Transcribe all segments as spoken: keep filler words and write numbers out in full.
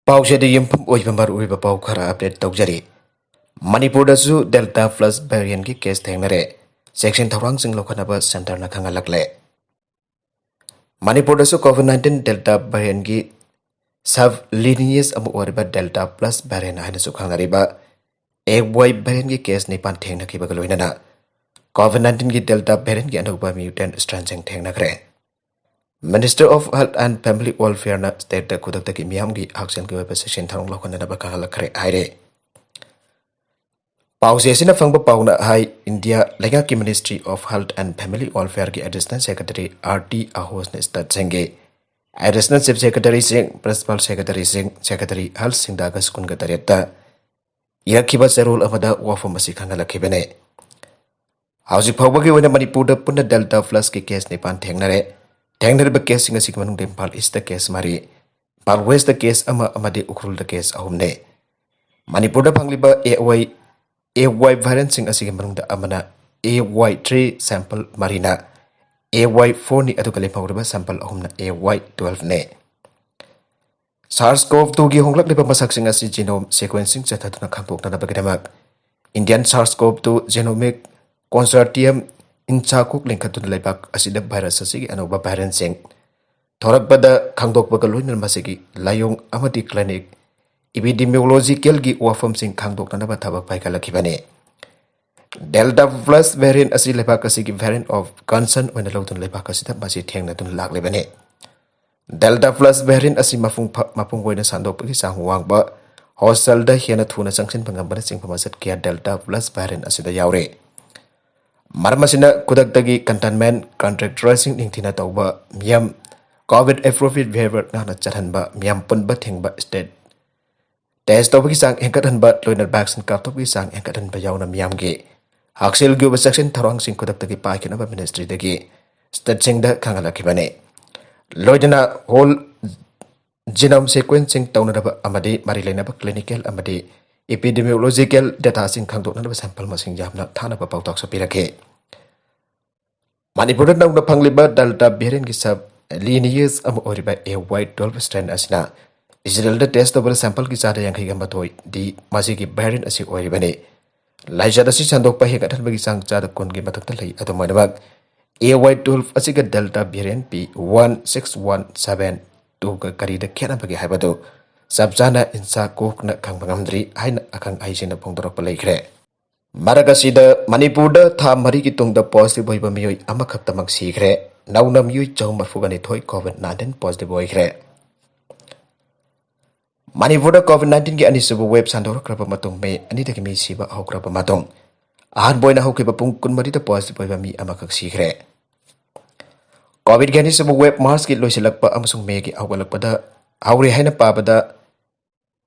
ꯄꯥꯎꯁꯦꯗ ꯌꯨꯝꯐꯝ ꯑꯣꯏꯕ ꯃꯔꯨꯑꯣꯏꯕ ꯄꯥꯎ ꯈꯔ ꯑꯞꯗꯦꯠ ꯇꯧꯖꯔꯤ꯫ ꯃꯅꯤꯄꯨꯔꯗꯁꯨ ꯗꯦꯜꯇꯥ ꯄ꯭ꯂꯁ ꯚꯦꯔꯤꯌꯟꯒꯤ ꯀꯦꯁ ꯊꯦꯡꯅꯔꯦ꯫ ꯆꯦꯛꯁꯤꯟ ꯊꯧꯔꯥꯡꯁꯤꯡ ꯂꯧꯈꯠꯅꯕ ꯁꯦꯟꯇꯔꯅ ꯈꯪꯍꯜꯂꯛꯂꯦ꯫ ꯃꯅꯤꯄꯨꯔꯗꯁꯨ ꯀꯣꯚꯤꯗ ꯅꯥꯏꯟꯇꯤꯟ ꯗꯦꯜꯇꯥ ꯚꯦꯔꯤꯌꯟꯒꯤ ꯁꯕ ꯂꯤꯅꯤꯌꯦꯖ ꯑꯃ ꯑꯣꯏꯔꯤꯕ ꯗꯦꯜꯇꯥ ꯄ꯭ꯂꯁ ꯚꯦꯔꯤꯌꯟ ꯍꯥꯏꯅꯁꯨ ꯈꯪꯅꯔꯤꯕ ꯑꯦ ꯋꯥꯏ ꯚꯦꯔꯤꯌꯟꯒꯤ ꯀꯦꯁ ꯅꯤꯄꯥꯟ ꯊꯦꯡꯅꯈꯤꯕꯒ ꯂꯣꯏꯅꯅ ꯀꯣꯚꯤꯗ ꯅꯥꯏꯟꯇꯤꯟꯒꯤ ꯗꯦꯜꯇꯥ ꯚꯦꯔꯤꯌꯟꯒꯤ ꯑꯅꯧꯕ ꯃ꯭ꯌꯨꯇꯦꯟ ꯁ꯭ꯇ꯭ꯔꯦꯟꯁꯤꯡ ꯊꯦꯡꯅꯈ꯭ꯔꯦ꯫ Minister of Health and Family Welfare ꯅ ꯁ꯭ꯇꯦꯠꯇ ꯈꯨꯗꯛꯇꯒꯤ ꯃꯤꯌꯥꯝꯒꯤ ꯍꯛꯁꯦꯜꯒꯤ ꯑꯣꯏꯕ ꯆꯦꯛꯁꯤꯟ ꯊꯧꯔꯥꯡ ꯂꯧꯈꯠꯅꯅꯕ ꯈꯪꯍꯜꯂꯛꯈ꯭ꯔꯦ ꯍꯥꯏꯔꯦ꯫ ꯄꯥꯎꯆꯦ ꯑꯁꯤꯅ ꯐꯪꯕ ꯄꯥꯎꯅ ꯍꯥꯏ, ꯏꯟꯗꯤꯌꯥ ꯂꯩꯉꯥꯛꯀꯤ Ministry of Health and Family Welfare ꯒꯤ Additional Secretary R T Ahoj ꯅ ꯁ꯭ꯇꯦꯠꯁꯤꯡꯒꯤ Additional Chief Secretary ꯁꯤꯡ, Principal Secretary ꯁꯤꯡ, Secretary Health ꯁꯤꯡꯗ ꯑꯥꯒꯁ ꯀꯨꯟꯒ ꯇꯔꯦꯠꯇ ꯏꯔꯛꯈꯤꯕ ꯆꯦꯔꯣꯜ ꯑꯃꯗ ꯋꯥꯐꯝ ꯑꯁꯤ ꯈꯪꯍꯜꯂꯛꯈꯤꯕꯅꯤ꯫ ꯍꯧꯖꯤꯛ ꯐꯥꯎꯕꯒꯤ ꯑꯣꯏꯅ ꯃꯅꯤꯄꯨꯔꯗ ꯄꯨꯟꯅ ꯗꯦꯜꯇꯥ ꯄ꯭ꯂꯁꯀꯤ ꯀꯦꯁ ꯅꯤꯄꯥꯟ ꯊꯦꯡꯅꯔꯦ꯫ ꯊꯦꯡꯅꯔꯤꯕ ꯀꯦꯁꯁꯤꯡ ꯑꯁꯤꯒꯤ ꯃꯅꯨꯡꯗ ꯏꯝꯐꯥꯜ ꯏꯁꯇ ꯀꯦꯁ ꯃꯔꯤ, ꯏꯝꯐꯥꯜ ꯋꯦꯁꯇ ꯀꯦꯁ ꯑꯃ ꯑꯃꯗꯤ ꯎꯈ꯭ꯔꯨꯜꯗ ꯀꯦꯁ ꯑꯍꯨꯝꯅꯤ꯫ ꯃꯅꯤꯄꯨꯔꯗ ꯐꯪꯂꯤꯕ ꯑꯦ ꯋꯥꯏ, ꯑꯦ ꯋꯥꯏ ꯚꯦꯔꯤꯌꯟꯁꯤꯡ ꯑꯁꯤꯒꯤ ꯃꯅꯨꯡꯗ ꯑꯃꯅ ꯑꯦ ꯋꯥꯏ ꯊ꯭ꯔꯤ ꯁꯦꯝꯄꯜ ꯃꯔꯤꯅ, ꯑꯦ ꯋꯥꯏ ꯐꯣꯔꯅꯤ, ꯑꯗꯨꯒ ꯂꯦꯝꯍꯧꯔꯤꯕ ꯁꯦꯝꯄꯜ ꯑꯍꯨꯝꯅ ꯑꯦ ꯋꯥꯏ ꯇꯨꯋꯦꯜꯐꯅꯤ꯫ ꯁꯥꯔꯁ ꯀꯣꯚ ꯇꯨꯒꯤ ꯍꯣꯡꯂꯛꯂꯤꯕ ꯃꯁꯛꯁꯤꯡ ꯑꯁꯤ ꯖꯤꯅꯣꯝ ꯁꯤꯀ꯭ꯋꯦꯟꯁꯤꯡ ꯆꯠꯊꯗꯨꯅ ꯈꯪꯗꯣꯛꯅꯅꯕꯒꯤꯗꯃꯛ ꯏꯟꯗꯤꯌꯥꯟ ꯁꯥꯔꯁ ꯀꯣꯚ ꯇꯨ ꯖꯦꯅꯣꯃꯤꯛ ꯀꯣꯟꯁꯣꯔꯇꯤꯌꯝ ꯏꯟꯁꯥꯀꯣꯛ ꯂꯤꯡꯈꯠꯇꯨꯅ ꯂꯩꯕꯥꯛ ꯑꯁꯤꯗ ꯚꯥꯏꯔꯁ ꯑꯁꯤꯒꯤ ꯑꯅꯧꯕ ꯚꯦꯔꯤꯌꯟꯁꯤꯡ ꯊꯣꯔꯛꯄꯗ ꯈꯪꯗꯣꯛꯄꯒ ꯂꯣꯏꯅꯅ ꯃꯁꯤꯒꯤ ꯂꯥꯏꯑꯣꯡ ꯑꯃꯗꯤ ꯀ꯭ꯂꯤꯅꯤꯛ ꯏꯄꯤꯗꯤꯃꯤꯑꯣꯂꯣꯖꯤꯀꯦꯜꯒꯤ ꯋꯥꯐꯝꯁꯤꯡ ꯈꯪꯗꯣꯛꯅꯅꯕ ꯊꯕꯛ ꯄꯥꯏꯈꯠꯂꯛꯈꯤꯕꯅꯤ꯫ ꯗꯦꯜꯇꯥ ꯄ꯭ꯂꯁ ꯚꯦꯔꯤꯌꯟ ꯑꯁꯤ ꯂꯩꯕꯥꯛ ꯑꯁꯤꯒꯤ ꯚꯦꯔꯤꯌꯟ ꯑꯣꯐ ꯀꯟꯁꯔꯟ ꯑꯣꯏꯅ ꯂꯧꯗꯨꯅ ꯂꯩꯕꯥꯛ ꯑꯁꯤꯗ ꯃꯁꯤ ꯊꯦꯡꯅꯗꯨꯅ ꯂꯥꯛꯂꯤꯕꯅꯤ꯫ ꯗꯦꯜꯇꯥ ꯄ꯭ꯂꯁ ꯚꯦꯔꯤꯌꯟ ꯑꯁꯤ ꯃꯄꯨꯡ ꯐ-, ꯃꯄꯨꯡ ꯑꯣꯏꯅ ꯁꯟꯗꯣꯛꯄꯒꯤ ꯆꯥꯡ ꯋꯥꯡꯕ, ꯍꯣꯁꯇꯦꯜꯗ ꯍꯦꯟꯅ ꯊꯨꯅ ꯆꯪꯁꯤꯟꯕ ꯉꯝꯕꯅꯆꯤꯡꯕ ꯃꯁꯛ ꯀꯌꯥ ꯗꯦꯜꯇꯥ ꯄ꯭ꯂꯁ ꯚꯦꯔꯤꯌꯟ ꯑꯁꯤꯗ ꯌꯥꯎꯔꯤ꯫ ꯃꯔꯝ ꯑꯁꯤꯅ ꯈꯨꯗꯛꯇꯒꯤ ꯀꯟꯇꯦꯟꯃꯦꯟ, ꯀꯟꯇꯦꯛ ꯇ꯭ꯔꯦꯁꯤꯡ ꯅꯤꯡꯊꯤꯅ ꯇꯧꯕ, ꯃꯤꯌꯥꯝ ꯀꯣꯚꯤꯗ ꯑꯦꯄ꯭ꯔꯣꯄ꯭ꯔꯤꯌꯦꯠ ꯕꯤꯍꯦꯕꯤꯌꯔ ꯉꯥꯛꯅ ꯆꯠꯍꯟꯕ, ꯃꯤꯌꯥꯝ ꯄꯨꯟꯕ ꯊꯤꯡꯕ, ꯁ꯭ꯇꯦꯠ ꯇꯦꯁ ꯇꯧꯕꯒꯤ ꯆꯥꯡ ꯍꯦꯟꯒꯠꯍꯟꯕ, ꯂꯣꯏꯅ ꯚꯦꯛꯁꯤꯟ ꯀꯥꯞꯊꯣꯛꯄꯒꯤ ꯆꯥꯡ ꯍꯦꯟꯒꯠꯍꯟꯕ ꯌꯥꯎꯅ ꯃꯤꯌꯥꯝꯒꯤ ꯍꯛꯁꯦꯜꯒꯤ ꯑꯣꯏꯕ ꯆꯦꯛꯁꯤꯟ ꯊꯧꯔꯥꯡꯁꯤꯡ ꯈꯨꯗꯛꯇꯒꯤ ꯄꯥꯏꯈꯤꯅꯕ ꯃꯤꯅꯤꯁꯇ꯭ꯔꯤꯗꯒꯤ ꯁ꯭ꯇꯦꯠꯁꯤꯡꯗ ꯈꯪꯍꯜꯂꯛꯈꯤꯕꯅꯤ꯫ ꯂꯣꯏꯅꯅ ꯍꯣꯜ ꯖꯤꯅꯣꯝ ꯁꯤꯀ꯭ꯋꯦꯟꯁꯤꯡ ꯇꯧꯅꯅꯕ ꯑꯃꯗꯤ ꯃꯔꯤ ꯂꯩꯅꯕ ꯀ꯭ꯂꯤꯅꯤꯀꯦꯜ ꯑꯃꯗꯤ ꯏꯄꯤꯗꯤꯃꯤꯑꯣꯂꯣꯖꯤꯀꯦꯜ ꯗꯦꯇꯥꯁꯤꯡ ꯈꯪꯗꯣꯛꯅꯅꯕ ꯁꯦꯝꯄꯜ ꯃꯁꯤꯡ ꯌꯥꯝꯅ ꯊꯥꯅꯕ ꯄꯥꯎꯇꯥꯛꯁꯨ ꯄꯤꯔꯛꯈꯤ꯫ ꯃꯅꯤꯄꯨꯔꯗ ꯅꯧꯅ ꯐꯪꯂꯤꯕ ꯗꯦꯜꯇꯥ ꯚꯦꯔꯤꯌꯟꯒꯤ ꯁꯕ ꯂꯤꯅꯤꯌꯦꯖ ꯑꯃ ꯑꯣꯏꯔꯤꯕ ꯑꯦ ꯋꯥꯏ ꯇꯨꯋꯦꯜꯐ ꯁ꯭ꯇ꯭ꯔꯦꯟ ꯑꯁꯤꯅ ꯏꯖꯔꯦꯜꯗ ꯇꯦꯁ ꯇꯧꯕꯗ ꯁꯦꯝꯄꯜꯒꯤ ꯆꯥꯗ ꯌꯥꯡꯈꯩꯒ ꯃꯥꯊꯣꯏꯗꯤ ꯃꯁꯤꯒꯤ ꯚꯦꯔꯤꯌꯦꯟ ꯑꯁꯤ ꯑꯣꯏꯔꯤꯕꯅꯤ꯫ ꯂꯥꯏꯆꯠ ꯑꯁꯤ ꯁꯟꯗꯣꯛꯄ ꯍꯦꯟꯒꯠꯍꯟꯕꯒꯤ ꯆꯥꯡ ꯆꯥꯗ ꯀꯨꯟꯒꯤ ꯃꯊꯛꯇ ꯂꯩ꯫ ꯑꯗꯨꯝ ꯑꯣꯏꯅꯃꯛ, ꯑꯦ ꯋꯥꯏ ꯇꯨꯋꯦꯜꯐ ꯑꯁꯤꯒ ꯗꯦꯜꯇꯥ ꯚꯦꯔꯤꯌꯦꯟ ꯄꯤ ꯋꯥꯟ ꯁꯤꯛꯁ ꯋꯥꯟ ꯁꯚꯦꯟ ꯇꯨꯒ ꯀꯔꯤꯗ ꯈꯦꯠꯅꯕꯒꯦ ꯍꯥꯏꯕꯗꯨ ꯆꯞ ꯆꯥꯅ ꯏꯟꯁꯥ ꯀꯣꯛꯅ ꯈꯪꯕ ꯉꯝꯗ꯭ꯔꯤ ꯍꯥꯏꯅ ꯑꯈꯪ ꯑꯍꯩꯁꯤꯡꯅ ꯐꯣꯡꯗꯣꯔꯛꯄ ꯂꯩꯈ꯭ꯔꯦ꯫ ꯃꯔꯛ ꯑꯁꯤꯗ ꯃꯅꯤꯄꯨꯔꯗ ꯊꯥ ꯃꯔꯤꯒꯤ ꯇꯨꯡꯗ ꯄꯣꯖꯤꯇꯤꯚ ꯑꯣꯏꯕ ꯃꯤꯑꯣꯏ ꯑꯃꯈꯛꯇꯃꯛ ꯁꯤꯈ꯭ꯔꯦ꯫ ꯅꯧꯅ ꯃꯤꯑꯣꯏ ꯆꯍꯨꯝ ꯃꯔꯤꯐꯨꯒ ꯅꯤꯊꯣꯏ ꯀꯣꯚꯤꯗ ꯅꯥꯏꯟꯇꯤꯟ ꯄꯣꯖꯤꯇꯤꯚ ꯑꯣꯏꯈ꯭ꯔꯦ꯫ ꯃꯅꯤꯄꯨꯔꯗ ꯀꯣꯚꯤꯗ ꯅꯥꯏꯟꯇꯤꯟꯒꯤ ꯑꯅꯤꯁꯨꯕ ꯋꯦꯕ ꯁꯟꯗꯣꯔꯛꯈ꯭ꯔꯕ ꯃꯇꯨꯡ ꯃꯦ ꯑꯅꯤꯗꯒꯤ ꯃꯤ ꯁꯤꯕ ꯍꯧꯈ꯭ꯔꯕ ꯃꯇꯨꯡ, ꯑꯍꯥꯟꯕ ꯑꯣꯏꯅ ꯍꯧꯈꯤꯕ ꯄꯨꯡ ꯀꯨꯟꯃꯔꯤꯗ ꯄꯣꯖꯤꯇꯤꯚ ꯑꯣꯏꯕ ꯃꯤ ꯑꯃꯈꯛ ꯁꯤꯈ꯭ꯔꯦ꯫ ꯀꯣꯚꯤꯗꯀꯤ ꯑꯅꯤꯁꯨꯕ ꯋꯦꯕ ꯃꯥꯔꯆꯀꯤ ꯂꯣꯏꯁꯤꯜꯂꯛꯄ ꯑꯃꯁꯨꯡ ꯃꯦꯒꯤ ꯍꯧꯒꯠꯂꯛꯄꯗ ꯍꯧꯔꯦ ꯍꯥꯏꯅ ꯄꯥꯕꯗ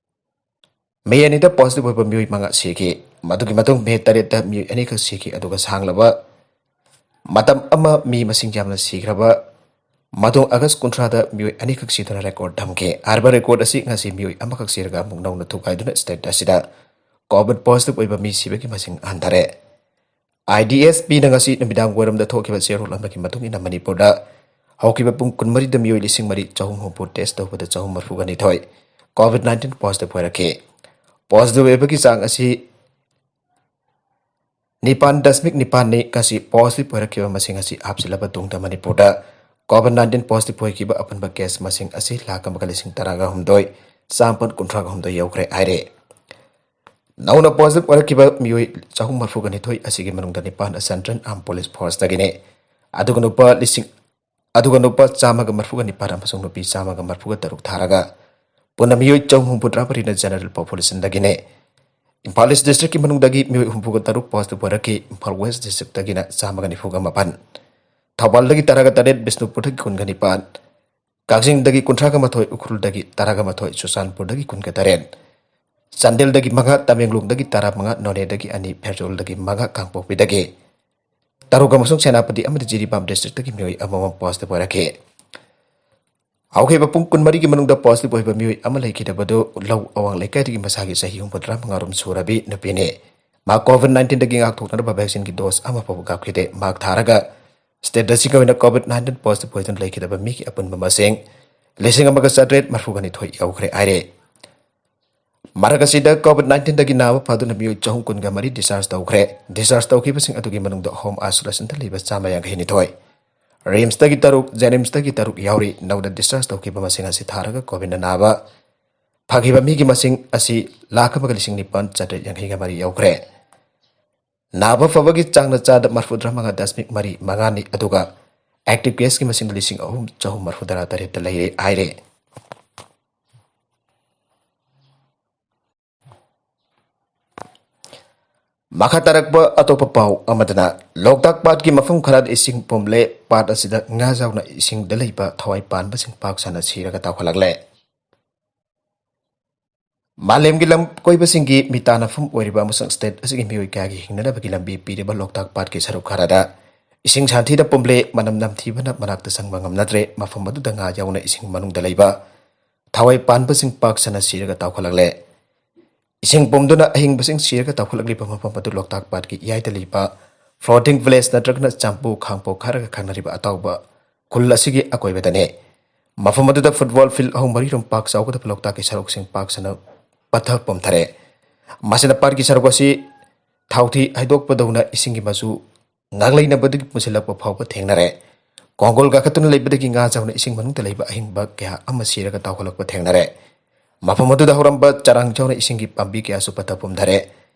ꯃꯦ ꯑꯅꯤꯗ ꯄꯣꯖꯤꯇꯤꯚ ꯑꯣꯏꯕ ꯃꯤꯑꯣꯏ ꯃꯉꯥ ꯁꯤꯈꯤ꯫ ꯃꯗꯨꯒꯤ ꯃꯇꯨꯡ ꯃꯦ ꯇꯔꯦꯠꯇ ꯃꯤꯑꯣꯏ ꯑꯅꯤꯈꯛ ꯁꯤꯈꯤ, ꯑꯗꯨꯒ ꯁꯥꯡꯂꯕ ꯃꯇꯝ ꯑꯃ ꯃꯤ ꯃꯁꯤꯡ ꯌꯥꯝꯅ ꯁꯤꯈ꯭ꯔꯕ ꯃꯇꯨꯡ ꯑꯥꯒꯁ ꯀꯨꯟꯊ꯭ꯔꯥꯗ ꯃꯤꯑꯣꯏ ꯑꯅꯤꯈꯛ ꯁꯤꯗꯨꯅ ꯔꯦꯀꯣꯔꯗ ꯊꯝꯈꯤ꯫ ꯍꯥꯏꯔꯤꯕ ꯔꯦꯀꯣꯔꯗ ꯑꯁꯤ ꯉꯁꯤ ꯃꯤꯑꯣꯏ ꯑꯃꯈꯛ ꯁꯤꯔꯒ ꯑꯃꯨꯛ ꯅꯧꯅ ꯊꯨꯒꯥꯏꯗꯨꯅ ꯁ꯭ꯇꯦꯠ ꯑꯁꯤꯗ ꯀꯣꯚꯤꯗ ꯄꯣꯖꯤꯇꯤꯚ ꯑꯣꯏꯕ ꯃꯤ ꯁꯤꯕꯒꯤ ꯃꯁꯤꯡ ꯍꯟꯊꯔꯦ꯫ ꯑꯥꯏ ꯗꯤ ꯑꯦꯁ ꯄꯤꯅ ꯉꯁꯤ ꯅꯨꯃꯤꯗꯥꯡ ꯋꯥꯏꯔꯝꯗ ꯊꯣꯛꯈꯤꯕ ꯆꯦꯔꯣꯜ ꯑꯃꯒꯤ ꯃꯇꯨꯡ ꯏꯟꯅ ꯃꯅꯤꯄꯨꯔꯗ ꯍꯧꯈꯤꯕ ꯄꯨꯡ ꯀꯨꯟꯃꯔꯤꯗ ꯃꯤꯑꯣꯏ ꯂꯤꯁꯤꯡ ꯃꯔꯤ ꯆꯍꯨꯝ ꯍꯨꯝꯐꯨ ꯇꯦꯁ ꯇꯧꯕꯗ ꯆꯍꯨꯝ ꯃꯔꯤꯐꯨꯒ ꯅꯤꯊꯣꯏ ꯀꯣꯚꯤꯗ ꯅꯥꯏꯟꯇꯤꯟ ꯄꯣꯖꯤꯇꯤꯚ ꯑꯣꯏꯔꯛꯈꯤ꯫ ꯄꯣꯖꯤꯇꯤꯚ ꯑꯣꯏꯕꯒꯤ ꯆꯥꯡ ꯑꯁꯤ ꯅꯤꯄꯥꯟ ꯗꯁꯃꯤꯛ ꯅꯤꯄꯥꯟꯅꯤ꯫ ꯉꯁꯤ ꯄꯣꯖꯤꯇꯤꯚ ꯑꯣꯏꯔꯛꯈꯤꯕ ꯃꯁꯤꯡ ꯑꯁꯤ ꯍꯥꯞꯆꯤꯜꯂꯕ ꯇꯨꯡꯗ ꯃꯅꯤꯄꯨꯔꯗ ꯀꯣꯚꯤꯗ ꯅꯥꯏꯟꯇꯤꯟ ꯄꯣꯖꯤꯇꯤꯚ ꯑꯣꯏꯈꯤꯕ ꯑꯄꯨꯟꯕ ꯀꯦꯁ ꯃꯁꯤꯡ ꯑꯁꯤ ꯂꯥꯈ ꯑꯃꯒ ꯂꯤꯁꯤꯡ ꯇꯔꯥꯒ ꯍꯨꯝꯗꯣꯏ ꯆꯥꯝꯃꯥꯄꯟ ꯀꯨꯟꯊ꯭ꯔꯥꯒ ꯍꯨꯝꯗꯣꯏ ꯌꯧꯈ꯭ꯔꯦ ꯍꯥꯏꯔꯦ꯫ ꯅꯧꯅ ꯄꯣꯖꯤꯇꯤꯚ ꯑꯣꯏꯔꯛꯈꯤꯕ ꯃꯤꯑꯣꯏ ꯆꯍꯨꯝ ꯃꯔꯤꯐꯨꯒ ꯅꯤꯊꯣꯏ ꯑꯁꯤꯒꯤ ꯃꯅꯨꯡꯗ ꯅꯤꯄꯥꯟ ꯁꯦꯟꯇ꯭ꯔꯦꯜ ꯑꯥꯔꯝ ꯄꯨꯂꯤꯁ ꯐꯣꯔꯁꯇꯒꯤꯅꯤ꯫ ꯑꯗꯨꯒ ꯅꯨꯄꯥ ꯂꯤꯁꯤꯡ, ꯑꯗꯨꯒ ꯅꯨꯄꯥ ꯆꯥꯝꯃꯒ ꯃꯔꯤꯐꯨꯒ ꯅꯤꯄꯥꯟ ꯑꯃꯁꯨꯡ ꯅꯨꯄꯤ ꯆꯥꯝꯃꯒ ꯃꯔꯤꯐꯨꯒ ꯇꯔꯨꯛ ꯊꯥꯔꯒ ꯄꯨꯟꯅ ꯃꯤꯑꯣꯏ ꯆꯍꯨꯝ ꯍꯨꯝꯐꯨꯇꯔꯥ ꯃꯔꯤꯅ ꯖꯦꯅꯔꯦꯜ ꯄꯣꯄꯨꯂꯦꯁꯟꯗꯒꯤꯅꯤ꯫ ꯏꯝꯐꯥꯜ ꯏꯁ ꯗꯤꯁꯇ꯭ꯔꯤꯛꯀꯤ ꯃꯅꯨꯡꯗꯒꯤ ꯃꯤꯑꯣꯏ ꯍꯨꯝꯐꯨꯒ ꯇꯔꯨꯛ ꯄꯣꯖꯤꯇꯤꯚ ꯑꯣꯏꯔꯛꯈꯤ꯫ ꯏꯝꯐꯥꯜ ꯋꯦꯁ ꯗꯤꯁꯇ꯭ꯔꯤꯛꯇꯒꯤꯅ ꯆꯥꯝꯃꯒ ꯅꯤꯐꯨꯒ ꯃꯥꯄꯟ, ꯊꯧꯕꯥꯜꯗꯒꯤ ꯇꯔꯥꯒ ꯇꯔꯦꯠ, ꯕꯤꯁꯅꯨꯄꯨꯔꯗꯒꯤ ꯀꯨꯟꯒ ꯅꯤꯄꯥꯟ, ꯀꯛꯆꯤꯡꯗꯒꯤ ꯀꯨꯟꯊ꯭ꯔꯥꯒ ꯃꯥꯊꯣꯏ, ꯎꯈ꯭ꯔꯨꯜꯗꯒꯤ ꯇꯔꯥꯒ ꯃꯥꯊꯣꯏ, ꯆꯨꯔꯆꯥꯟꯄꯨꯔꯗꯒꯤ ꯀꯨꯟꯒ ꯇꯔꯦꯠ, ꯆꯥꯟꯗꯦꯜꯗꯒꯤ ꯃꯉꯥ, ꯇꯃꯦꯡꯂꯣꯡꯗꯒꯤ ꯇꯔꯥꯃꯉꯥ, ꯅꯣꯅꯦꯗꯒꯤ ꯑꯅꯤ, ꯐꯦꯔꯖꯣꯜꯗꯒꯤ ꯃꯉꯥ, ꯀꯥꯡꯄꯣꯛꯄꯤꯗꯒꯤ ꯇꯔꯨꯛ ꯑꯃꯁꯨꯡ ꯁꯦꯅꯥꯄꯇꯤ ꯑꯃꯗꯤ ꯖꯤꯔꯤꯕꯥꯝ ꯗꯤꯁꯇ꯭ꯔꯤꯛꯇꯒꯤ ꯃꯤꯑꯣꯏ ꯑꯃꯃꯝ ꯄꯣꯖꯤꯇꯤꯚ ꯑꯣꯏꯔꯛꯈꯤ꯫ ꯍꯧꯈꯤꯕ ꯄꯨꯡ ꯀꯨꯟꯃꯔꯤꯒꯤ ꯃꯅꯨꯡꯗ ꯄꯣꯖꯤꯇꯤꯚ ꯑꯣꯏꯕ ꯃꯤꯑꯣꯏ ꯑꯃ ꯂꯩꯈꯤꯗꯕꯗꯨ ꯂꯧ ꯑꯋꯥꯡ ꯂꯩꯀꯥꯏꯗꯒꯤ ꯃꯁꯥꯒꯤ ꯆꯍꯤ ꯍꯨꯝꯐꯨꯇꯔꯥ ꯃꯉꯥꯔꯣꯝ ꯁꯨꯔꯕꯤ ꯅꯨꯄꯤꯅꯤ꯫ ꯃꯥ ꯀꯣꯚꯤꯗ ꯅꯥꯏꯟꯇꯤꯟꯗꯒꯤ ꯉꯥꯛꯊꯣꯛꯅꯅꯕ ꯚꯦꯛꯁꯤꯟꯒꯤ ꯗꯣꯁ ꯑꯃ ꯐꯥꯎꯕ ꯀꯥꯞꯈꯤꯗꯦ꯫ ꯃꯍꯥꯛ ꯊꯥꯔꯒ ꯁ꯭ꯇꯦꯠ ꯑꯁꯤꯒꯤ ꯑꯣꯏꯅ ꯀꯣꯚꯤꯗ ꯅꯥꯏꯟꯇꯤꯟ ꯄꯣꯖꯤꯇꯤꯚ ꯑꯣꯏꯗꯨꯅ ꯂꯩꯈꯤꯗꯕ ꯃꯤꯒꯤ ꯑꯄꯨꯟꯕ ꯃꯁꯤꯡ ꯂꯤꯁꯤꯡ ꯑꯃꯒ ꯆꯥꯇ꯭ꯔꯦꯠ ꯃꯔꯤꯐꯨꯒ ꯅꯤꯊꯣꯏ ꯌꯧꯈ꯭ꯔꯦ ꯍꯥꯏꯔꯦ꯫ ꯃꯔꯛ ꯑꯁꯤꯗ COVID nineteenꯗꯒꯤ ꯅꯥꯕ ꯐꯗꯨꯅ ꯃꯤꯑꯣꯏ ꯆꯍꯨꯝ ꯀꯨꯟꯒ ꯃꯔꯤ discharge ꯇꯧꯈ꯭ꯔꯦ꯫ Discharge ꯇꯧꯈꯤꯕꯁꯤꯡ ꯑꯗꯨꯒꯤ ꯃꯅꯨꯡꯗ home isolationꯗ ꯂꯩꯕ ꯆꯥꯝꯃ ꯌꯥꯡꯈꯩ ꯅꯤꯊꯣꯏ, RIMSꯇꯒꯤ ꯇꯔꯨꯛ, JNIMSꯇꯒꯤ ꯇꯔꯨꯛ ꯌꯥꯎꯔꯤ꯫ ꯅꯧꯅ discharge ꯇꯧꯈꯤꯕ ꯃꯁꯤꯡ ꯑꯁꯤ ꯊꯥꯔꯒ COVIDꯅ ꯅꯥꯕ ꯐꯈꯤꯕ ꯃꯤꯒꯤ ꯃꯁꯤꯡ ꯑꯁꯤ ꯂꯥꯈ ꯑꯃꯒ ꯂꯤꯁꯤꯡ ꯅꯤꯄꯥꯟ ꯆꯥꯇ꯭ꯔꯦꯠ ꯌꯥꯡꯈꯩꯒ ꯃꯔꯤ ꯌꯧꯈ꯭ꯔꯦ꯫ ꯅꯥꯕ ꯐꯕꯒꯤ ꯆꯥꯡꯅ ꯆꯥꯗ ꯃꯔꯤꯐꯨꯇꯔꯥ ꯃꯉꯥ ꯗꯁꯃꯤꯛ ꯃꯔꯤ ꯃꯉꯥꯅꯤ, ꯑꯗꯨꯒ active caseꯀꯤ ꯃꯁꯤꯡ ꯂꯤꯁꯤꯡ ꯑꯍꯨꯝ ꯆꯍꯨꯝ ꯃꯔꯤꯐꯨꯇꯔꯥ ꯇꯔꯦꯠꯇ ꯂꯩꯔꯦ ꯍꯥꯏꯔꯦ꯫ ꯃꯈꯥ ꯇꯥꯔꯛꯄ ꯑꯇꯣꯞꯄ ꯄꯥꯎ ꯑꯃꯗꯅ, ꯂꯣꯛꯇꯥꯛ ꯄꯥꯠꯀꯤ ꯃꯐꯝ ꯈꯔꯗ ꯏꯁꯤꯡ ꯄꯨꯝꯂꯦ꯫ ꯄꯥꯠ ꯑꯁꯤꯗ ꯉꯥ ꯌꯥꯎꯅ ꯏꯁꯤꯡꯗ ꯂꯩꯕ ꯊꯋꯥꯏ ꯄꯥꯟꯕꯁꯤꯡ ꯄꯥꯛ ꯁꯟꯅ ꯁꯤꯔꯒ ꯇꯥꯎꯈꯠꯂꯛꯂꯦ꯫ ꯃꯥꯂꯦꯝꯒꯤ ꯂꯝ ꯀꯣꯏꯕꯁꯤꯡꯒꯤ ꯃꯤꯇꯥꯟꯅꯐꯝ ꯑꯣꯏꯔꯤꯕ ꯑꯃꯁꯨꯡ state ꯑꯁꯤꯒꯤ ꯃꯤꯑꯣꯏ ꯀꯌꯥꯒꯤ ꯍꯤꯡꯅꯅꯕꯒꯤ ꯂꯝꯕꯤ ꯄꯤꯔꯤꯕ ꯂꯣꯛꯇꯥꯛ ꯄꯥꯠꯀꯤ ꯁꯔꯨꯛ ꯈꯔꯗ ꯏꯁꯤꯡ ꯁꯥꯟꯊꯤꯗ ꯄꯨꯝꯂꯦ꯫ ꯃꯅꯝ ꯅꯝꯊꯤꯕꯅ ꯃꯅꯥꯛꯇ ꯆꯪꯕ ꯉꯝꯅꯗ꯭ꯔꯦ꯫ ꯃꯐꯝ ꯑꯗꯨꯗ ꯉꯥ ꯌꯥꯎꯅ ꯏꯁꯤꯡ ꯃꯅꯨꯡꯗ ꯂꯩꯕ ꯊꯋꯥꯏ ꯄꯥꯟꯕꯁꯤꯡ ꯄꯥꯛ ꯁꯟꯅ ꯁꯤꯔꯒ ꯇꯥꯎꯈꯠꯂꯛꯂꯦ꯫ ꯏꯁꯤꯡ ꯄꯨꯝꯗꯨꯅ ꯑꯍꯤꯡꯕꯁꯤꯡ ꯁꯤꯔꯒ ꯇꯥꯎꯈꯠꯂꯛꯂꯤꯕ ꯃꯐꯝ ꯑꯗꯨ ꯂꯣꯛꯇꯥꯛ ꯄꯥꯠꯀꯤ ꯏꯌꯥꯏꯗ ꯂꯩꯕ floating village ꯅꯠꯇ꯭ꯔꯒꯅ ꯆꯥꯝꯄꯨ ꯈꯥꯡꯄꯣꯛ ꯍꯥꯏꯔꯒ ꯈꯪꯅꯔꯤꯕ ꯑꯇꯥꯎꯕ ꯈꯨꯜ ꯑꯁꯤꯒꯤ ꯑꯀꯣꯏꯕꯗꯅꯤ꯫ ꯃꯐꯝ ꯑꯗꯨꯗ football field ꯑꯍꯨꯝ ꯃꯔꯤ ꯔꯣꯝ ꯄꯥꯛ ꯆꯥꯎꯒꯗꯕ ꯂꯣꯛꯇꯥꯛꯀꯤ ꯁꯔꯨꯛꯁꯤꯡ ꯄꯥꯛ ꯁꯟꯅ ꯄꯠꯊ ꯄꯨꯝꯊꯔꯦ꯫ ꯃꯁꯤꯅ ꯄꯥꯠꯀꯤ ꯁꯔꯨꯛ ꯑꯁꯤ ꯊꯥꯎꯊꯤ ꯍꯩꯗꯣꯛꯄꯗꯧꯅ ꯏꯁꯤꯡꯒꯤ ꯃꯆꯨ ꯉꯥꯡꯂꯩꯅꯕꯗꯒꯤ ꯄꯨꯁꯤꯜꯂꯛꯄ ꯐꯥꯎꯕ ꯊꯦꯡꯅꯔꯦ꯫ ꯀꯣꯡꯒꯣꯜ ꯀꯥꯈꯠꯇꯨꯅ ꯂꯩꯕꯗꯒꯤ ꯉꯥ ꯆꯥꯎꯅ ꯏꯁꯤꯡ ꯃꯅꯨꯡꯗ ꯂꯩꯕ ꯑꯍꯤꯡꯕ ꯀꯌꯥ ꯑꯃ ꯁꯤꯔꯒ ꯇꯥꯎꯈꯠꯂꯛꯄ ꯊꯦꯡꯅꯔꯦ꯫ ꯃꯐꯝ ꯑꯗꯨꯗ ꯍꯧꯔꯝꯕ ꯆꯔꯥꯡ ꯆꯥꯎꯅ ꯏꯁꯤꯡꯒꯤ ꯄꯥꯝꯕꯤ ꯀꯌꯥꯁꯨ ꯄꯠꯊ ꯄꯨꯝꯊꯔꯦ꯫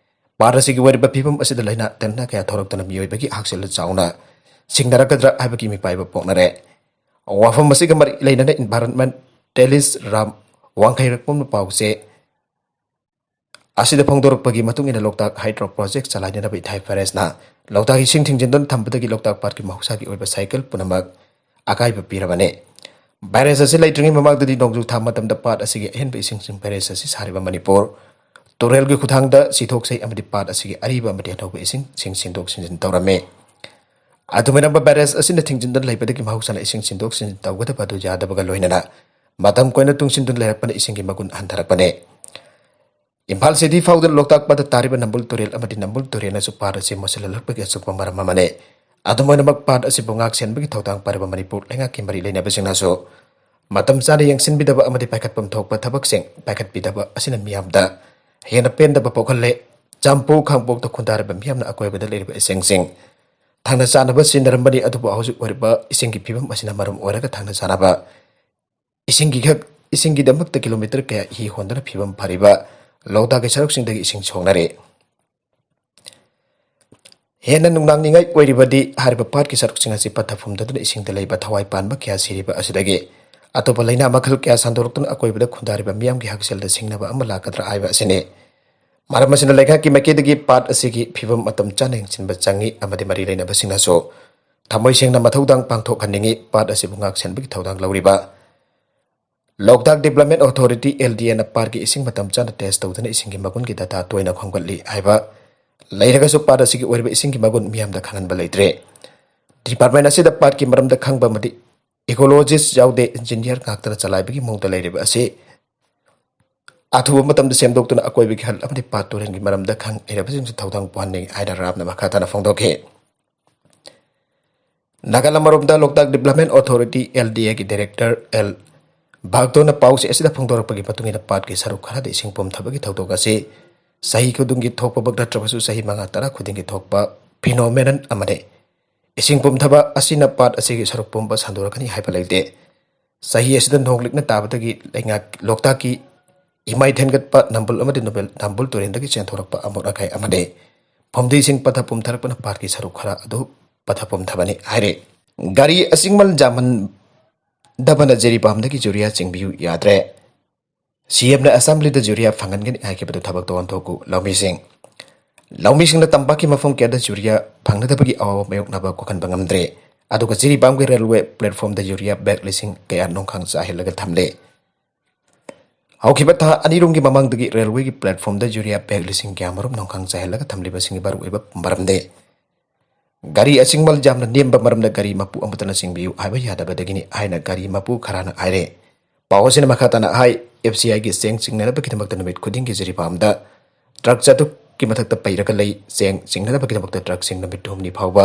ꯄꯥꯠ ꯑꯁꯤꯒꯤ ꯑꯣꯏꯔꯤꯕ ꯐꯤꯕꯝ ꯑꯁꯤꯗ ꯂꯥꯏꯅꯥ ꯇꯤꯟꯅꯥ ꯀꯌꯥ ꯊꯣꯛꯂꯛꯇꯨꯅ ꯃꯤꯑꯣꯏꯕꯒꯤ ꯍꯛꯁꯦꯜ ꯆꯥꯎꯅ ꯁꯤꯡꯅꯔꯛꯀꯗ꯭ꯔꯥ ꯍꯥꯏꯕꯒꯤ ꯃꯤꯄꯥꯏꯕ ꯄꯣꯛꯅꯔꯦ꯫ ꯋꯥꯐꯝ ꯑꯁꯤꯒ ꯃꯔꯤ ꯂꯩꯅꯅ environmentalist ꯔꯥꯝ ꯋꯥꯡꯈꯩꯔꯛꯄꯝꯅ ꯄꯥꯎꯆꯦ ꯑꯁꯤꯗ ꯐꯣꯡꯗꯣꯔꯛꯄꯒꯤ ꯃꯇꯨꯡ ꯏꯟꯅ ꯂꯣꯛꯇꯥꯛ hydro project ꯆꯂꯥꯏꯅꯅꯕ ꯏꯊꯥꯏ barrageꯅ ꯂꯣꯛꯇꯥꯛ ꯏꯁꯤꯡ ꯊꯤꯡꯖꯤꯟꯗꯨꯅ ꯊꯝꯕꯗꯒꯤ ꯂꯣꯛꯇꯥꯛ ꯄꯥꯠꯀꯤ ꯃꯍꯧꯁꯥꯒꯤ ꯑꯣꯏꯕ cycle ꯄꯨꯝꯅꯃꯛ ꯑꯀꯥꯏꯕ ꯄꯤꯔꯕꯅꯤ꯫ Barrage ꯑꯁꯤ ꯂꯩꯇ꯭ꯔꯤꯉꯩ ꯃꯃꯥꯡꯗꯗꯤ ꯅꯣꯡꯖꯨ ꯊꯥ ꯃꯇꯝꯗ ꯄꯥꯠ ꯑꯁꯤꯒꯤ ꯑꯍꯦꯟꯕ ꯏꯁꯤꯡꯁꯤꯡ barrage ꯑꯁꯤ ꯁꯥꯔꯤꯕ ꯃꯅꯤꯄꯨꯔ ꯇꯨꯔꯦꯜꯒꯤ ꯈꯨꯊꯥꯡꯗ ꯆꯤꯊꯣꯛꯆꯩ ꯑꯃꯗꯤ ꯄꯥꯠ ꯑꯁꯤꯒꯤ ꯑꯔꯤꯕ ꯑꯃꯗꯤ ꯑꯅꯧꯕ ꯏꯁꯤꯡꯁꯤꯡ ꯁꯤꯟꯗꯣꯛ ꯁꯤꯟꯖꯤꯟ ꯇꯧꯔꯝꯃꯤ꯫ ꯑꯗꯨꯃꯥꯏꯅ barrage ꯑꯁꯤꯅ ꯊꯤꯡꯖꯤꯟꯗꯨꯅ ꯂꯩꯕꯗꯒꯤ ꯃꯍꯧꯁꯥꯅ ꯏꯁꯤꯡ ꯁꯤꯟꯗꯣꯛ ꯁꯤꯟꯖꯤꯟ ꯇꯧꯒꯗꯕ ꯑꯗꯨ ꯌꯥꯗꯕꯒ ꯂꯣꯏꯅꯅ ꯃꯇꯝ ꯀꯣꯏꯅ ꯇꯨꯡꯁꯤꯟꯗꯨꯅ ꯂꯩꯔꯛꯄꯅ ꯏꯁꯤꯡꯒꯤ ꯃꯒꯨꯟ ꯍꯟꯊꯔꯛꯄꯅꯤ꯫ ꯏꯝꯐꯥꯜ city ꯐꯥꯎꯗꯨꯅ ꯂꯣꯛꯇꯥꯛ ꯄꯥꯠꯇ ꯇꯥꯔꯤꯕ ꯅꯝꯕꯨꯜ ꯇꯨꯔꯦꯜ ꯑꯃꯗꯤ ꯅꯝꯕꯨꯜ ꯇꯨꯔꯦꯜꯅꯁꯨ ꯄꯥꯠ ꯑꯁꯤ ꯃꯣꯠꯁꯤꯜꯍꯜꯂꯛꯄꯒꯤ ꯑꯆꯧꯕ ꯃꯔꯝ ꯑꯃꯅꯤ꯫ ꯑꯗꯨꯃꯥꯏꯅꯃꯛ ꯄꯥꯠ ꯑꯁꯤꯕꯨ ꯉꯥꯛ ꯁꯦꯟꯕꯒꯤ ꯊꯧꯗꯥꯡ ꯄꯥꯏꯔꯤꯕ ꯃꯅꯤꯄꯨꯔ ꯂꯩꯉꯥꯛꯀꯤ ꯃꯔꯤ ꯂꯩꯅꯕꯁꯤꯡꯅꯁꯨ ꯃꯇꯝ ꯆꯥꯅ ꯌꯦꯡꯁꯤꯟꯕꯤꯗꯕ ꯑꯃꯗꯤ ꯄꯥꯏꯈꯠꯐꯝ ꯊꯣꯛꯄ ꯊꯕꯛꯁꯤꯡ ꯄꯥꯏꯈꯠꯄꯤꯗꯕ ꯑꯁꯤꯅ ꯃꯤꯌꯥꯝꯗ ꯍꯦꯟꯅ ꯄꯦꯟꯗꯕ ꯄꯣꯛꯍꯜꯂꯦ꯫ ꯆꯥꯝꯄꯨ ꯈꯥꯡꯄꯣꯛꯇ ꯈꯨꯟꯗꯥꯔꯤꯕ ꯃꯤꯌꯥꯝꯅ ꯑꯀꯣꯏꯕꯗ ꯂꯩꯔꯤꯕ ꯏꯁꯤꯡꯁꯤꯡ ꯊꯛꯅ ꯆꯥꯅꯕ ꯁꯤꯖꯤꯟꯅꯔꯝꯕꯅꯤ, ꯑꯗꯨꯕꯨ ꯍꯧꯖꯤꯛ ꯑꯣꯏꯔꯤꯕ ꯏꯁꯤꯡꯒꯤ ꯐꯤꯕꯝ ꯑꯁꯤꯅ ꯃꯔꯝ ꯑꯣꯏꯔꯒ ꯊꯛꯅ ꯆꯥꯅꯕ ꯏꯁꯤꯡꯒꯤ ꯈꯛ, ꯏꯁꯤꯡꯒꯤꯗꯃꯛꯇ ꯀꯤꯂꯣꯃꯤꯇꯔ ꯀꯌꯥ ꯏꯍꯤ ꯍꯣꯟꯗꯨꯅ ꯐꯤꯕꯝ ꯐꯔꯤꯕ ꯂꯣꯛꯇꯥꯛꯀꯤ ꯁꯔꯨꯛꯁꯤꯡꯗꯒꯤ ꯏꯁꯤꯡ ꯁꯣꯛꯅꯔꯤ꯫ ꯍꯦꯟꯅ ꯅꯨꯡꯅꯥꯡꯅꯤꯡꯉꯥꯏ ꯑꯣꯏꯔꯤꯕꯗꯤ ꯍꯥꯏꯔꯤꯕ ꯄꯥꯠꯀꯤ ꯁꯔꯨꯛꯁꯤꯡ ꯑꯁꯤ ꯄꯠꯊ ꯄꯨꯝꯊꯗꯨꯅ ꯏꯁꯤꯡꯗ ꯂꯩꯕ ꯊꯋꯥꯏ ꯄꯥꯟꯕ ꯀꯌꯥ ꯁꯤꯔꯤꯕ ꯑꯁꯤꯗꯒꯤ ꯑꯇꯣꯞꯄ ꯂꯥꯏꯅꯥ ꯃꯈꯜ ꯀꯌꯥ ꯁꯟꯗꯣꯔꯛꯇꯨꯅ ꯑꯀꯣꯏꯕꯗ ꯈꯨꯟꯗꯥꯔꯤꯕ ꯃꯤꯌꯥꯝꯒꯤ ꯍꯛꯁꯦꯜꯗ ꯁꯤꯡꯅꯕ ꯑꯃ ꯂꯥꯛꯀꯗ꯭ꯔꯥ ꯍꯥꯏꯕ ꯑꯁꯤꯅꯤ꯫ ꯃꯔꯝ ꯑꯁꯤꯅ ꯂꯩꯉꯥꯛꯀꯤ ꯃꯥꯏꯀꯩꯗꯒꯤ ꯄꯥꯠ ꯑꯁꯤꯒꯤ ꯐꯤꯕꯝ ꯃꯇꯝ ꯆꯥꯅ ꯌꯦꯡꯁꯤꯟꯕ ꯆꯪꯏ ꯑꯃꯗꯤ ꯃꯔꯤ ꯂꯩꯅꯕꯁꯤꯡꯅꯁꯨ ꯊꯃꯣꯏ ꯁꯦꯡꯅ ꯃꯊꯧꯗꯥꯡ ꯄꯥꯡꯊꯣꯛꯍꯟꯅꯤꯡꯏ꯫ ꯄꯥꯠ ꯑꯁꯤꯕꯨ ꯉꯥꯛ ꯁꯦꯟꯕꯒꯤ ꯊꯧꯗꯥꯡ ꯂꯧꯔꯤꯕ ꯂꯣꯛꯇꯥꯛ ꯗꯤꯕ꯭ꯂꯞꯃꯦꯟ ꯑꯣꯊꯣꯔꯤꯇꯤ, LDAꯅ ꯄꯥꯠꯀꯤ ꯏꯁꯤꯡ ꯃꯇꯝ ꯆꯥꯅ ꯇꯦꯁ ꯇꯧꯗꯨꯅ ꯏꯁꯤꯡꯒꯤ ꯃꯒꯨꯟꯒꯤ ꯗꯇꯥ ꯇꯣꯏꯅ ꯈꯣꯝꯒꯠꯂꯤ ꯍꯥꯏꯕ ꯂꯩꯔꯒꯁꯨ ꯄꯥꯠ ꯑꯁꯤꯒꯤ ꯑꯣꯏꯔꯤꯕ ꯏꯁꯤꯡꯒꯤ ꯃꯒꯨꯟ ꯃꯤꯌꯥꯝꯗ ꯈꯪꯍꯟꯕ ꯂꯩꯇ꯭ꯔꯦ꯫ ꯗꯤꯄꯥꯔꯠꯃꯦꯟ ꯑꯁꯤꯗ ꯄꯥꯠꯀꯤ ꯃꯔꯝꯗ ꯈꯪꯕ ꯑꯃꯗꯤ ꯏꯀꯣꯂꯣꯖꯤꯁ ꯌꯥꯎꯗꯦ, ꯏꯟꯖꯤꯅꯤꯌꯔ ꯉꯥꯛꯇꯅ ꯆꯂꯥꯏꯕꯒꯤ ꯃꯑꯣꯡꯗ ꯂꯩꯔꯤꯕ ꯑꯁꯤ ꯑꯊꯨꯕ ꯃꯇꯝꯗ ꯁꯦꯝꯗꯣꯛꯇꯨꯅ ꯑꯀꯣꯏꯕꯒꯤ ꯍꯦꯜꯊ ꯑꯃꯗꯤ ꯄꯥꯠ ꯇꯨꯔꯦꯜꯒꯤ ꯃꯔꯝꯗ ꯈꯪ ꯍꯩꯔꯕꯁꯤꯡꯁꯨ ꯊꯧꯗꯥꯡ ꯄꯨꯍꯟꯅꯤꯡꯏ ꯍꯥꯏꯅ ꯔꯥꯝꯅ ꯃꯈꯥ ꯇꯥꯅ ꯐꯣꯡꯗꯣꯛꯈꯤ꯫ ꯅꯥꯒꯥꯂꯝ ꯑꯃꯔꯣꯝꯗ ꯂꯣꯛꯇꯥꯛ ꯗꯤꯕ꯭ꯂꯞꯃꯦꯟ ꯑꯣꯊꯣꯔꯤꯇꯤ, LDAꯒꯤ ꯗꯥꯏꯔꯦꯛꯇꯔ ꯑꯦꯜ ꯚꯥꯛꯇꯣꯅ ꯄꯥꯎꯆꯦ ꯑꯁꯤꯗ ꯐꯣꯡꯗꯣꯔꯛꯄꯒꯤ ꯃꯇꯨꯡ ꯏꯟꯅ ꯄꯥꯠꯀꯤ ꯁꯔꯨꯛ ꯈꯔꯗ ꯏꯁꯤꯡ ꯄꯨꯝꯊꯕꯒꯤ ꯊꯧꯗꯣꯛ ꯑꯁꯤ ꯆꯍꯤ ꯈꯨꯗꯤꯡꯒꯤ ꯊꯣꯛꯄꯃꯛ ꯅꯠꯇ꯭ꯔꯕꯁꯨ ꯆꯍꯤ ꯃꯉꯥ ꯇꯔꯥ ꯈꯨꯗꯤꯡꯒꯤ ꯊꯣꯛꯄ ꯐꯤꯅꯣꯃꯦꯅꯟ ꯑꯃꯅꯤ꯫ ꯏꯁꯤꯡ ꯄꯨꯝꯊꯕ ꯑꯁꯤꯅ ꯄꯥꯠ ꯑꯁꯤꯒꯤ ꯁꯔꯨꯛ ꯄꯨꯝꯕ ꯁꯟꯗꯣꯔꯛꯀꯅꯤ ꯍꯥꯏꯕ ꯂꯩꯇꯦ꯫ ꯆꯍꯤ ꯑꯁꯤꯗ ꯅꯣꯡ ꯂꯤꯛꯅ ꯇꯥꯕꯗꯒꯤ ꯂꯩꯉꯥꯛ ꯂꯣꯛꯇꯥꯛꯀꯤ ꯏꯃꯥꯏ ꯊꯦꯟꯒꯠꯄ ꯅꯝꯕꯨꯜ ꯑꯃꯗꯤ ꯅꯣꯕꯦꯜ ꯅꯝꯕꯨꯜ ꯇꯨꯔꯦꯜꯗꯒꯤ ꯆꯦꯟꯊꯣꯔꯛꯄ ꯑꯃꯣꯠ ꯑꯀꯥꯏ ꯑꯃꯅꯤ꯫ ꯐꯨꯝꯗꯤꯁꯤꯡ ꯄꯠꯊ ꯄꯨꯝꯊꯔꯛꯄꯅ ꯄꯥꯠꯀꯤ ꯁꯔꯨꯛ ꯈꯔ ꯑꯗꯨ ꯄꯠꯊ ꯄꯨꯝꯊꯕꯅꯤ ꯍꯥꯏꯔꯤ꯫ ꯒꯥꯔꯤ ꯑꯁꯤꯡꯃꯜ ꯌꯥꯝꯍꯟꯗꯕꯅ ꯖꯤꯔꯤꯕꯥꯝꯗꯒꯤ ꯌꯨꯔꯤꯌꯥ ꯆꯤꯡꯕꯤꯌꯨ ꯌꯥꯗ꯭ꯔꯦ꯫ CMꯅ ꯑꯦꯁꯦꯝꯕ꯭ꯂꯤꯗ ꯌꯨꯔꯤꯌꯥ ꯐꯪꯍꯟꯒꯅꯤ ꯍꯥꯏꯈꯤꯕꯗꯨ ꯊꯕꯛꯇ ꯑꯣꯟꯊꯣꯛꯎ꯫ ꯂꯧꯃꯤꯁꯤꯡ ꯂꯧꯃꯤꯁꯤꯡꯅ ꯇꯝꯄꯥꯛꯀꯤ ꯃꯐꯝ ꯀꯌꯥꯗ ꯌꯨꯔꯤꯌꯥ ꯐꯪꯅꯗꯕꯒꯤ ꯑꯋꯥꯕ ꯃꯥꯌꯣꯛꯅꯕ ꯀꯣꯛꯍꯟꯕ ꯉꯝꯗ꯭ꯔꯦ꯫ ꯑꯗꯨꯒ ꯖꯤꯔꯤꯕꯥꯝꯒꯤ ꯔꯦꯜꯋꯦ ꯄ꯭ꯂꯦꯠꯐꯣꯝꯗ ꯌꯨꯔꯤꯌꯥ ꯕꯦꯒ ꯂꯤꯁꯤꯡ ꯀꯌꯥ ꯅꯣꯡꯈꯥꯡ ꯆꯥꯏꯍꯜꯂꯒ ꯊꯝꯂꯦ꯫ ꯍꯧꯈꯤꯕ ꯊꯥ ꯑꯅꯤꯔꯣꯝꯒꯤ ꯃꯃꯥꯡꯗꯒꯤ ꯔꯦꯜꯋꯦꯒꯤ ꯄ꯭ꯂꯦꯠꯐꯣꯝꯗ ꯌꯨꯔꯤꯌꯥ ꯕꯦꯒ ꯂꯤꯁꯤꯡ ꯀꯌꯥꯃꯔꯨꯝ ꯅꯣꯡꯈꯥꯡ ꯆꯥꯏꯍꯜꯂꯒ ꯊꯝꯂꯤꯕꯁꯤꯒꯤ ꯃꯔꯨꯑꯣꯏꯕ ꯃꯔꯝꯗꯤ ꯒꯥꯔꯤ ꯑꯁꯤꯡꯃꯜ ꯌꯥꯝꯅ ꯅꯦꯝꯕ ꯃꯔꯝꯅ ꯒꯥꯔꯤ ꯃꯄꯨ ꯑꯃꯠꯇꯅ ꯆꯤꯡꯕꯤꯌꯨ ꯍꯥꯏꯕ ꯌꯥꯗꯕꯗꯒꯤꯅꯤ ꯍꯥꯏꯅ ꯒꯥꯔꯤ ꯃꯄꯨ ꯈꯔꯅ ꯍꯥꯏꯔꯦ꯫ ꯄꯥꯎ ꯑꯁꯤꯅ ꯃꯈꯥ ꯇꯥꯅ ꯍꯥꯏ, FCIꯒꯤ ꯆꯦꯡ ꯆꯤꯡꯅꯅꯕꯒꯤꯗꯃꯛꯇ ꯅꯨꯃꯤꯠ ꯈꯨꯗꯤꯡꯒꯤ ꯖꯤꯔꯤꯕꯥꯝꯗ ꯇ꯭ꯔꯛ ꯆꯥꯇ꯭ꯔꯨꯛꯀꯤ ꯃꯊꯛꯇ ꯄꯩꯔꯒ ꯂꯩ꯫ ꯆꯦꯡ ꯆꯤꯡꯅꯅꯕꯒꯤꯗꯃꯛꯇ ꯇ꯭ꯔꯛꯁꯤꯡ ꯅꯨꯃꯤꯠ ꯍꯨꯝꯅꯤ ꯐꯥꯎꯕ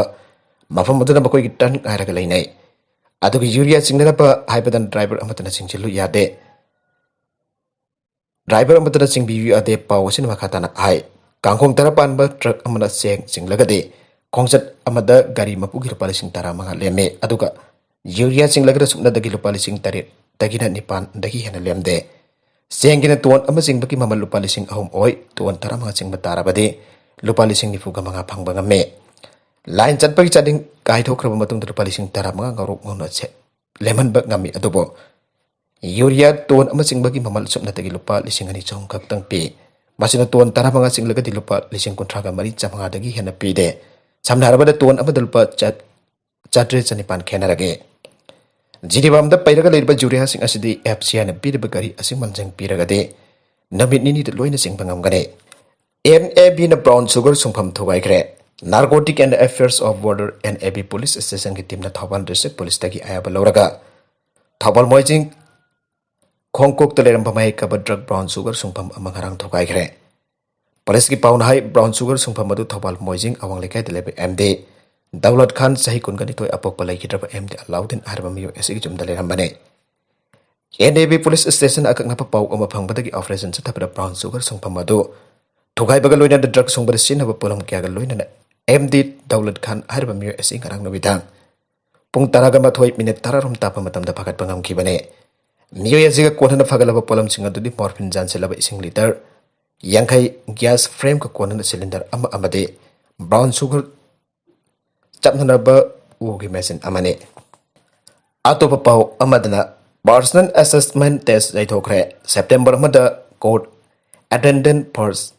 ꯃꯐꯝ ꯑꯗꯨꯗ ꯃꯈꯣꯏꯒꯤ ꯇꯟ ꯉꯥꯏꯔꯒ ꯂꯩꯅꯩ꯫ ꯑꯗꯨꯒ ꯌꯨꯔꯤꯌꯥ ꯆꯤꯡꯅꯅꯕ ꯍꯥꯏꯕꯗꯅ ꯗ꯭ꯔꯥꯏꯚꯔ ꯑꯃꯠꯇꯅ ꯆꯤꯡꯁꯤꯜꯂꯨ ꯌꯥꯗꯦ꯫ ꯗ꯭ꯔꯥꯏꯚꯔ ꯑꯃꯠꯇꯅ ꯆꯤꯡꯕꯤꯌꯨ ꯌꯥꯗꯦ꯫ ꯄꯥꯎ ꯑꯁꯤꯅ ꯃꯈꯥ ꯇꯥꯅ ꯍꯥꯏ, ꯀꯥꯡꯈꯣꯡ ꯇꯔꯥ ꯄꯥꯟꯕ ꯇ꯭ꯔꯛ ꯑꯃꯅ ꯆꯦꯡ ꯆꯤꯡꯂꯒꯗꯤ ꯈꯣꯡꯆꯠ ꯑꯃꯗ ꯒꯥꯔꯤ ꯃꯄꯨꯒꯤ ꯂꯨꯄꯥ ꯂꯤꯁꯤꯡ ꯇꯔꯥꯃꯉꯥ ꯂꯦꯝꯃꯤ꯫ ꯑꯗꯨꯒ ꯌꯨꯔꯤꯌꯥ ꯆꯤꯡꯂꯒꯅ ꯁꯨꯞꯅꯗꯒꯤ ꯂꯨꯄꯥ ꯂꯤꯁꯤꯡ ꯇꯔꯦꯠꯇꯒꯤꯅ ꯅꯤꯄꯥꯟꯗꯒꯤ ꯍꯦꯟꯅ ꯂꯦꯝꯗꯦ꯫ ꯆꯦꯡꯒꯤꯅ ꯇꯣꯟ ꯑꯃ ꯆꯤꯡꯕꯒꯤ ꯃꯃꯜ ꯂꯨꯄꯥ ꯂꯤꯁꯤꯡ ꯑꯍꯨꯝ ꯑꯣꯏ, ꯇꯣꯟ ꯇꯔꯥꯃꯉꯥ ꯆꯤꯡꯕ ꯇꯥꯔꯕꯗꯤ ꯂꯨꯄꯥ ꯂꯤꯁꯤꯡ ꯅꯤꯐꯨꯒ ꯃꯉꯥ ꯐꯪꯕ ꯉꯝꯃꯤ꯫ ꯂꯥꯏꯟ ꯆꯠꯄꯒꯤ ꯆꯥꯗꯤꯡ ꯀꯥꯏꯊꯣꯛꯈ꯭ꯔꯕ ꯃꯇꯨꯡꯗ ꯂꯨꯄꯥ ꯂꯤꯁꯤꯡ ꯇꯔꯥꯃꯉꯥ ꯉꯧꯔꯣꯛ ꯉꯧꯅ ꯁꯦ-, ꯂꯦꯝꯍꯟꯕ ꯉꯝꯃꯤ꯫ ꯑꯗꯨꯕꯨ ꯌꯨꯔꯤꯌꯥ ꯇꯣꯟ ꯑꯃ ꯆꯤꯡꯕꯒꯤ ꯃꯃꯜ ꯁꯨꯞꯅꯇꯒꯤ ꯂꯨꯄꯥ ꯂꯤꯁꯤꯡ ꯑꯅꯤ ꯆꯍꯨꯝ ꯈꯛꯇꯪ ꯄꯤ꯫ ꯃꯁꯤꯅ ꯇꯣꯟ ꯇꯔꯥꯃꯉꯥ ꯆꯤꯡꯂꯒꯗꯤ ꯂꯨꯄꯥ ꯂꯤꯁꯤꯡ ꯀꯨꯟꯊ꯭ꯔꯥꯒ ꯃꯔꯤ ꯆꯥꯃꯉꯥꯗꯒꯤ ꯍꯦꯟꯅ ꯄꯤꯗꯦ꯫ ꯁꯝꯅ ꯍꯥꯏꯔꯕꯗ ꯇꯣꯟ ꯑꯃꯗ ꯂꯨꯄꯥ ꯆꯥ-, ꯆꯥꯇ꯭ꯔꯦꯠ ꯆꯅꯤꯄꯥꯟ ꯈꯦꯠꯅꯔꯒꯦ꯫ ꯖꯤꯔꯤꯕꯥꯝꯗ ꯄꯩꯔꯒ ꯂꯩꯔꯤꯕ ꯌꯨꯔꯤꯌꯥꯁꯤꯡ ꯑꯁꯤꯗꯤ ꯑꯦꯐ ꯁꯤ ꯑꯥꯏꯅ ꯄꯤꯔꯤꯕ ꯒꯥꯔꯤ ꯑꯁꯤꯃꯟꯁꯤꯡ ꯄꯤꯔꯒꯗꯤ ꯅꯨꯃꯤꯠ ꯅꯤꯅꯤꯗ ꯂꯣꯏꯅ ꯆꯤꯡꯕ ꯉꯝꯒꯅꯤ꯫ ꯑꯦꯟ ꯑꯦ ꯕꯤꯅ ꯕ꯭ꯔꯥꯎꯟ ꯁꯨꯒꯔ ꯁꯨꯡꯐꯝ ꯊꯨꯒꯥꯏꯈ꯭ꯔꯦ꯫ Narcotic and Affairs of Border, N A B Police Station ꯒꯤ ꯇꯤꯝꯅ ꯊꯧꯕꯥꯜ ꯗꯤꯁꯇ꯭ꯔꯤꯛ ꯄꯨꯂꯤꯁꯇꯒꯤ ꯑꯌꯥꯕ ꯂꯧꯔꯒ ꯊꯧꯕꯥꯜ ꯃꯣꯏꯖꯤꯡ ꯈꯣꯡꯀꯣꯛꯇ ꯂꯩꯔꯝꯕ ꯃꯍꯩ ꯀꯕ ꯗ꯭ꯔꯒ ꯕ꯭ꯔꯥꯎꯟ ꯁꯨꯒꯔ ꯁꯨꯡꯐꯝ ꯑꯃ ꯉꯔꯥꯡ ꯊꯨꯒꯥꯏꯈ꯭ꯔꯦ꯫ ꯄꯨꯂꯤꯁꯀꯤ ꯄꯥꯎꯅ ꯍꯥꯏ, ꯕ꯭ꯔꯥꯎꯟ ꯁꯨꯒꯔ ꯁꯨꯡꯐꯝ ꯑꯗꯨ ꯊꯧꯕꯥꯜ ꯃꯣꯏꯖꯤꯡ ꯑꯋꯥꯡ ꯂꯩꯀꯥꯏꯗ ꯂꯩꯕ ꯑꯦꯝ ꯗꯤ ꯗꯧꯂꯠ ꯈꯥꯟ, ꯆꯍꯤ ꯀꯨꯟꯒ ꯅꯤꯊꯣꯏ, ꯑꯄꯣꯛꯄ ꯂꯩꯈꯤꯗ꯭ꯔꯕ ꯑꯦꯝ ꯗꯤ ꯑꯂꯥꯎꯗꯤꯟ ꯍꯥꯏꯔꯕ ꯃꯤꯑꯣꯏ ꯑꯁꯤꯒꯤ ꯌꯨꯝꯗ ꯂꯩꯔꯝꯕꯅꯤ꯫ ꯑꯦꯟ ꯑꯦ ꯕꯤ ꯄꯨꯂꯤꯁ ꯁ꯭ꯇꯦꯁꯟꯅ ꯑꯀꯛꯅꯕ ꯄꯥꯎ ꯑꯃ ꯐꯪꯕꯗꯒꯤ ꯑꯣꯄꯔꯦꯁꯟ ꯆꯠꯊꯕꯗ ꯕ꯭ꯔꯥꯎꯟ ꯁꯨꯒꯔ ꯁꯨꯡꯐꯝ ꯑꯗꯨ ꯊꯨꯒꯥꯏꯕꯒ ꯂꯣꯏꯅꯅ ꯗ꯭ꯔꯒ ꯁꯨꯡꯕꯗ ꯁꯤꯖꯤꯟꯅꯕ ꯄꯣꯠꯂꯝ ꯀꯌꯥꯒ ꯂꯣꯏꯅꯅ ꯑꯦꯝ ꯗꯤ ꯗꯧꯂꯠ ꯈꯥꯟ ꯍꯥꯏꯔꯤꯕ ꯃꯤꯑꯣꯏ ꯑꯁꯤ ꯉꯔꯥꯡ ꯅꯨꯃꯤꯗꯥꯡ ꯄꯨꯡ ꯇꯔꯥꯒ ꯃꯥꯊꯣꯏ ꯃꯤꯅꯤꯠ ꯇꯔꯥꯔꯣꯝ ꯇꯥꯛꯄ ꯃꯇꯝꯗ ꯐꯥꯒꯠꯄ ꯉꯝꯈꯤꯕꯅꯤ꯫ ꯃꯤꯑꯣꯏ ꯑꯁꯤꯒ ꯀꯣꯟꯅꯅ ꯐꯒꯠꯂꯕ ꯄꯣꯠꯂꯝꯁꯤꯡ ꯑꯗꯨꯗꯤ ꯃꯣꯔꯐꯤꯟ ꯌꯥꯟꯁꯤꯜꯂꯕ ꯏꯁꯤꯡ ꯂꯤꯇꯔ ꯌꯥꯡꯈꯩ, ꯒ꯭ꯌꯥꯁ ꯐ꯭ꯔꯦꯝꯒ ꯀꯣꯟꯅꯅ ꯁꯤꯂꯤꯟꯗꯔ ꯑꯃ ꯑꯃꯗꯤ ꯕ꯭ꯔꯥꯎꯟ ꯁꯨꯒꯔ ꯆꯞꯅꯅꯕ ꯎꯒꯤ ꯃꯦꯆꯤꯟ ꯑꯃꯅꯤ꯫ ꯑꯇꯣꯞꯄ ꯄꯥꯎ ꯑꯃꯗꯅ, personal assessment test ꯌꯩꯊꯣꯛꯈ꯭ꯔꯦ꯫ ꯁꯦꯞꯇꯦꯝꯕꯔ ꯑꯃꯗ court attendant, first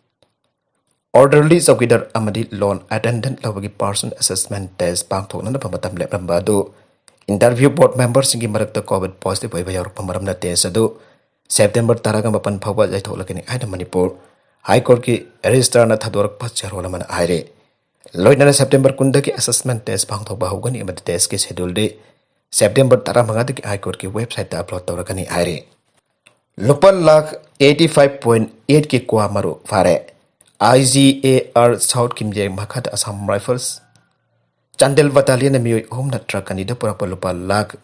orderly chowkidar ꯑꯃꯗꯤ loan attendant ꯂꯧꯕꯒꯤ personal assessment test ꯄꯥꯡꯊꯣꯛꯅꯅꯕ ꯃꯇꯝ ꯂꯦꯞꯂꯝꯕ ꯑꯗꯨ interview board memberꯁꯤꯡꯒꯤ ꯃꯔꯛꯇ COVID positive ꯑꯣꯏꯕ ꯌꯥꯎꯔꯛꯄ ꯃꯔꯝꯅ test ꯑꯗꯨ ꯁꯦꯞꯇꯦꯝꯕꯔ ꯇꯔꯥꯒ ꯃꯥꯄꯟ ꯐꯥꯎꯕ ꯌꯩꯊꯣꯛꯂꯒꯅꯤ ꯍꯥꯏꯅ ꯃꯅꯤꯄꯨꯔ High Courtꯀꯤ registrarꯅ ꯊꯥꯗꯣꯔꯛꯄ ꯆꯦꯔꯣꯜ ꯑꯃꯅ ꯍꯥꯏꯔꯤ꯫ ꯂꯣꯏꯅꯅ ꯁꯦꯞꯇꯦꯝꯕꯔ ꯀꯨꯟꯗꯒꯤ assessment test ꯄꯥꯡꯊꯣꯛꯄ ꯍꯧꯒꯅꯤ ꯑꯃꯗꯤ testꯀꯤ scheduleꯗꯤ ꯁꯦꯞꯇꯦꯝꯕꯔ ꯇꯔꯥꯃꯉꯥꯗꯒꯤ High Courtꯀꯤ websiteꯇ upload ꯇꯧꯔꯒꯅꯤ ꯍꯥꯏꯔꯤ꯫ ꯂꯨꯄꯥ lakh eighty five point eight ꯀꯤ ꯀ꯭ꯋꯥ ꯃꯔꯨ ꯐꯥꯔꯦ꯫ I G A R Southꯀꯤ ꯃꯤꯠꯌꯦꯡ ꯃꯈꯥꯗ Assam Rifles ꯆꯥꯟꯗꯦꯜ ꯕꯠꯇꯥꯂꯤꯌꯟꯅ ꯃꯤꯑꯣꯏ ꯑꯍꯨꯝꯅ ꯇ꯭ꯔꯛ ꯑꯅꯤꯗ ꯄꯨꯔꯛꯄ ꯂꯨꯄꯥ ꯂꯥꯈ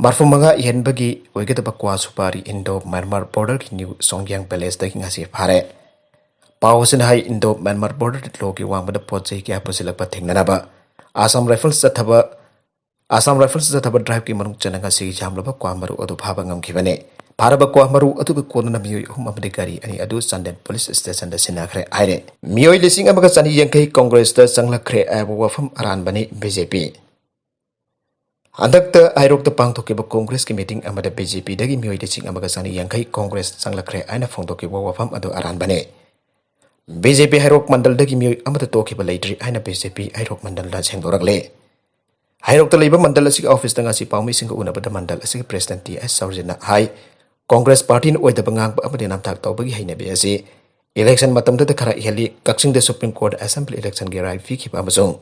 ꯃꯔꯐꯨ ꯃꯉꯥ ꯏꯍꯟꯕꯒꯤ ꯑꯣꯏꯒꯗꯕ ꯀ꯭ꯋꯥ ꯁꯨꯄꯥꯔꯤ ꯏꯟꯗꯣ ꯃ꯭ꯌꯥꯟꯃꯥꯔ ꯕꯣꯔꯗꯔꯒꯤ ꯅ꯭ꯌꯨ ꯁꯣꯡꯌꯥꯡ ꯄꯦꯂꯦꯁꯇꯒꯤ ꯉꯁꯤ ꯐꯥꯔꯦ꯫ ꯄꯥꯎ ꯑꯁꯤꯅ ꯍꯥꯏ, ꯏꯟꯗꯣ ꯃ꯭ꯌꯥꯟꯃꯥꯔ ꯕꯣꯔꯗꯔ ꯂꯣꯒꯤ ꯋꯥꯡꯃꯗ ꯄꯣꯠ ꯆꯩ ꯀꯌꯥ ꯄꯨꯁꯤꯜꯂꯛꯄ ꯊꯦꯡꯅꯅꯕ ꯑꯁꯥꯝ ꯔꯥꯏꯐꯜꯁ ꯆꯠꯊꯕ ꯑꯁꯥꯝ ꯔꯥꯏꯐꯜꯁ ꯆꯠꯊꯕ ꯗ꯭ꯔꯥꯏꯚꯀꯤ ꯃꯅꯨꯡ ꯆꯟꯅ ꯉꯁꯤ ꯌꯥꯝꯂꯕ ꯀ꯭ꯋꯥ ꯃꯔꯨ ꯑꯗꯨ ꯐꯥꯕ ꯉꯝꯈꯤꯕꯅꯤ꯫ ꯐꯥꯔꯕ ꯀ꯭ꯋꯥ ꯃꯔꯨ ꯑꯗꯨꯒ ꯀꯣꯟꯅꯅ ꯃꯤꯑꯣꯏ ꯑꯍꯨꯝ ꯑꯃꯗꯤ ꯒꯥꯔꯤ ꯑꯅꯤ ꯑꯗꯨ ꯆꯥꯟꯗꯦꯜ ꯄꯨꯂꯤꯁ ꯁ꯭ꯇꯦꯁꯟꯗ ꯁꯤꯟꯅꯈ꯭ꯔꯦ ꯍꯥꯏꯔꯦ꯫ ꯃꯤꯑꯣꯏ ꯂꯤꯁꯤꯡ ꯑꯃꯒ ꯆꯅꯤ ꯌꯥꯡꯈꯩ ꯀꯣꯡꯒ꯭ꯔꯦꯁꯇ ꯆꯪꯂꯛꯈ꯭ꯔꯦ ꯍꯥꯏꯕ ꯋꯥꯐꯝ ꯑꯔꯥꯟꯕꯅꯤ ꯕꯤ ꯖꯦ ꯄꯤ꯫ ꯍꯟꯗꯛꯇ ꯍꯩꯔꯣꯛꯇ ꯄꯥꯡꯊꯣꯛꯈꯤꯕ ꯀꯣꯡꯒ꯭ꯔꯦꯁꯀꯤ ꯃꯤꯇꯤꯡ ꯑꯃꯗ ꯕꯤ ꯖꯦ ꯄꯤꯗꯒꯤ ꯃꯤꯑꯣꯏ ꯂꯤꯁꯤꯡ ꯑꯃꯒ ꯆꯅꯤ ꯌꯥꯡꯈꯩ ꯀꯣꯡꯒ꯭ꯔꯦꯁ ꯆꯪꯂꯛꯈ꯭ꯔꯦ ꯍꯥꯏꯅ ꯐꯣꯡꯗꯣꯛꯈꯤꯕ ꯋꯥꯐꯝ ꯑꯗꯨ ꯑꯔꯥꯟꯕꯅꯤ꯫ ꯕꯤ ꯖꯦ ꯄꯤ ꯍꯩꯔꯣꯛ ꯃꯟꯗꯜꯗꯒꯤ ꯃꯤꯑꯣꯏ ꯑꯃꯠꯇ ꯇꯣꯛꯈꯤꯕ ꯂꯩꯇ꯭ꯔꯤ ꯍꯥꯏꯅ ꯕꯤ ꯖꯦ ꯄꯤ ꯍꯩꯔꯣꯛ ꯃꯟꯗꯜꯅ ꯁꯦꯡꯗꯣꯔꯛꯂꯦ꯫ ꯍꯩꯔꯣꯛꯇ ꯂꯩꯕ ꯃꯟꯗꯜ ꯑꯁꯤꯒꯤ ꯑꯣꯐꯤꯁꯇ ꯉꯁꯤ ꯄꯥꯎꯃꯤꯁꯤꯡꯒ ꯎꯅꯕꯗ ꯃꯟꯗꯜ ꯑꯁꯤꯒꯤ ꯄ꯭ꯔꯦꯁꯤꯗꯦꯟꯠ ꯇꯤ ꯑꯦꯁ ꯁꯧꯔꯖꯤꯠꯅ ꯍꯥꯏ, ꯀꯣꯡꯒ꯭ꯔꯦꯁ ꯄꯥꯔꯇꯤꯅ ꯑꯣꯏꯗꯕ ꯉꯥꯡꯕ ꯑꯃꯗꯤ ꯅꯝꯊꯥꯛ ꯇꯧꯕꯒꯤ ꯍꯩꯅꯕꯤ ꯑꯁꯤ ꯏꯂꯦꯛꯁꯟ ꯃꯇꯝꯗꯗ ꯈꯔ ꯏꯍꯜꯂꯤ꯫ ꯀꯛꯆꯤꯡꯗ ꯁꯨꯄ꯭ꯔꯤꯝ ꯀꯣꯔꯠ ꯑꯦꯁꯦꯝꯕ꯭ꯂꯤ ꯏꯂꯦꯛꯁꯟꯒꯤ ꯔꯥꯏ ꯄꯤꯈꯤꯕ ꯑꯃꯁꯨꯡ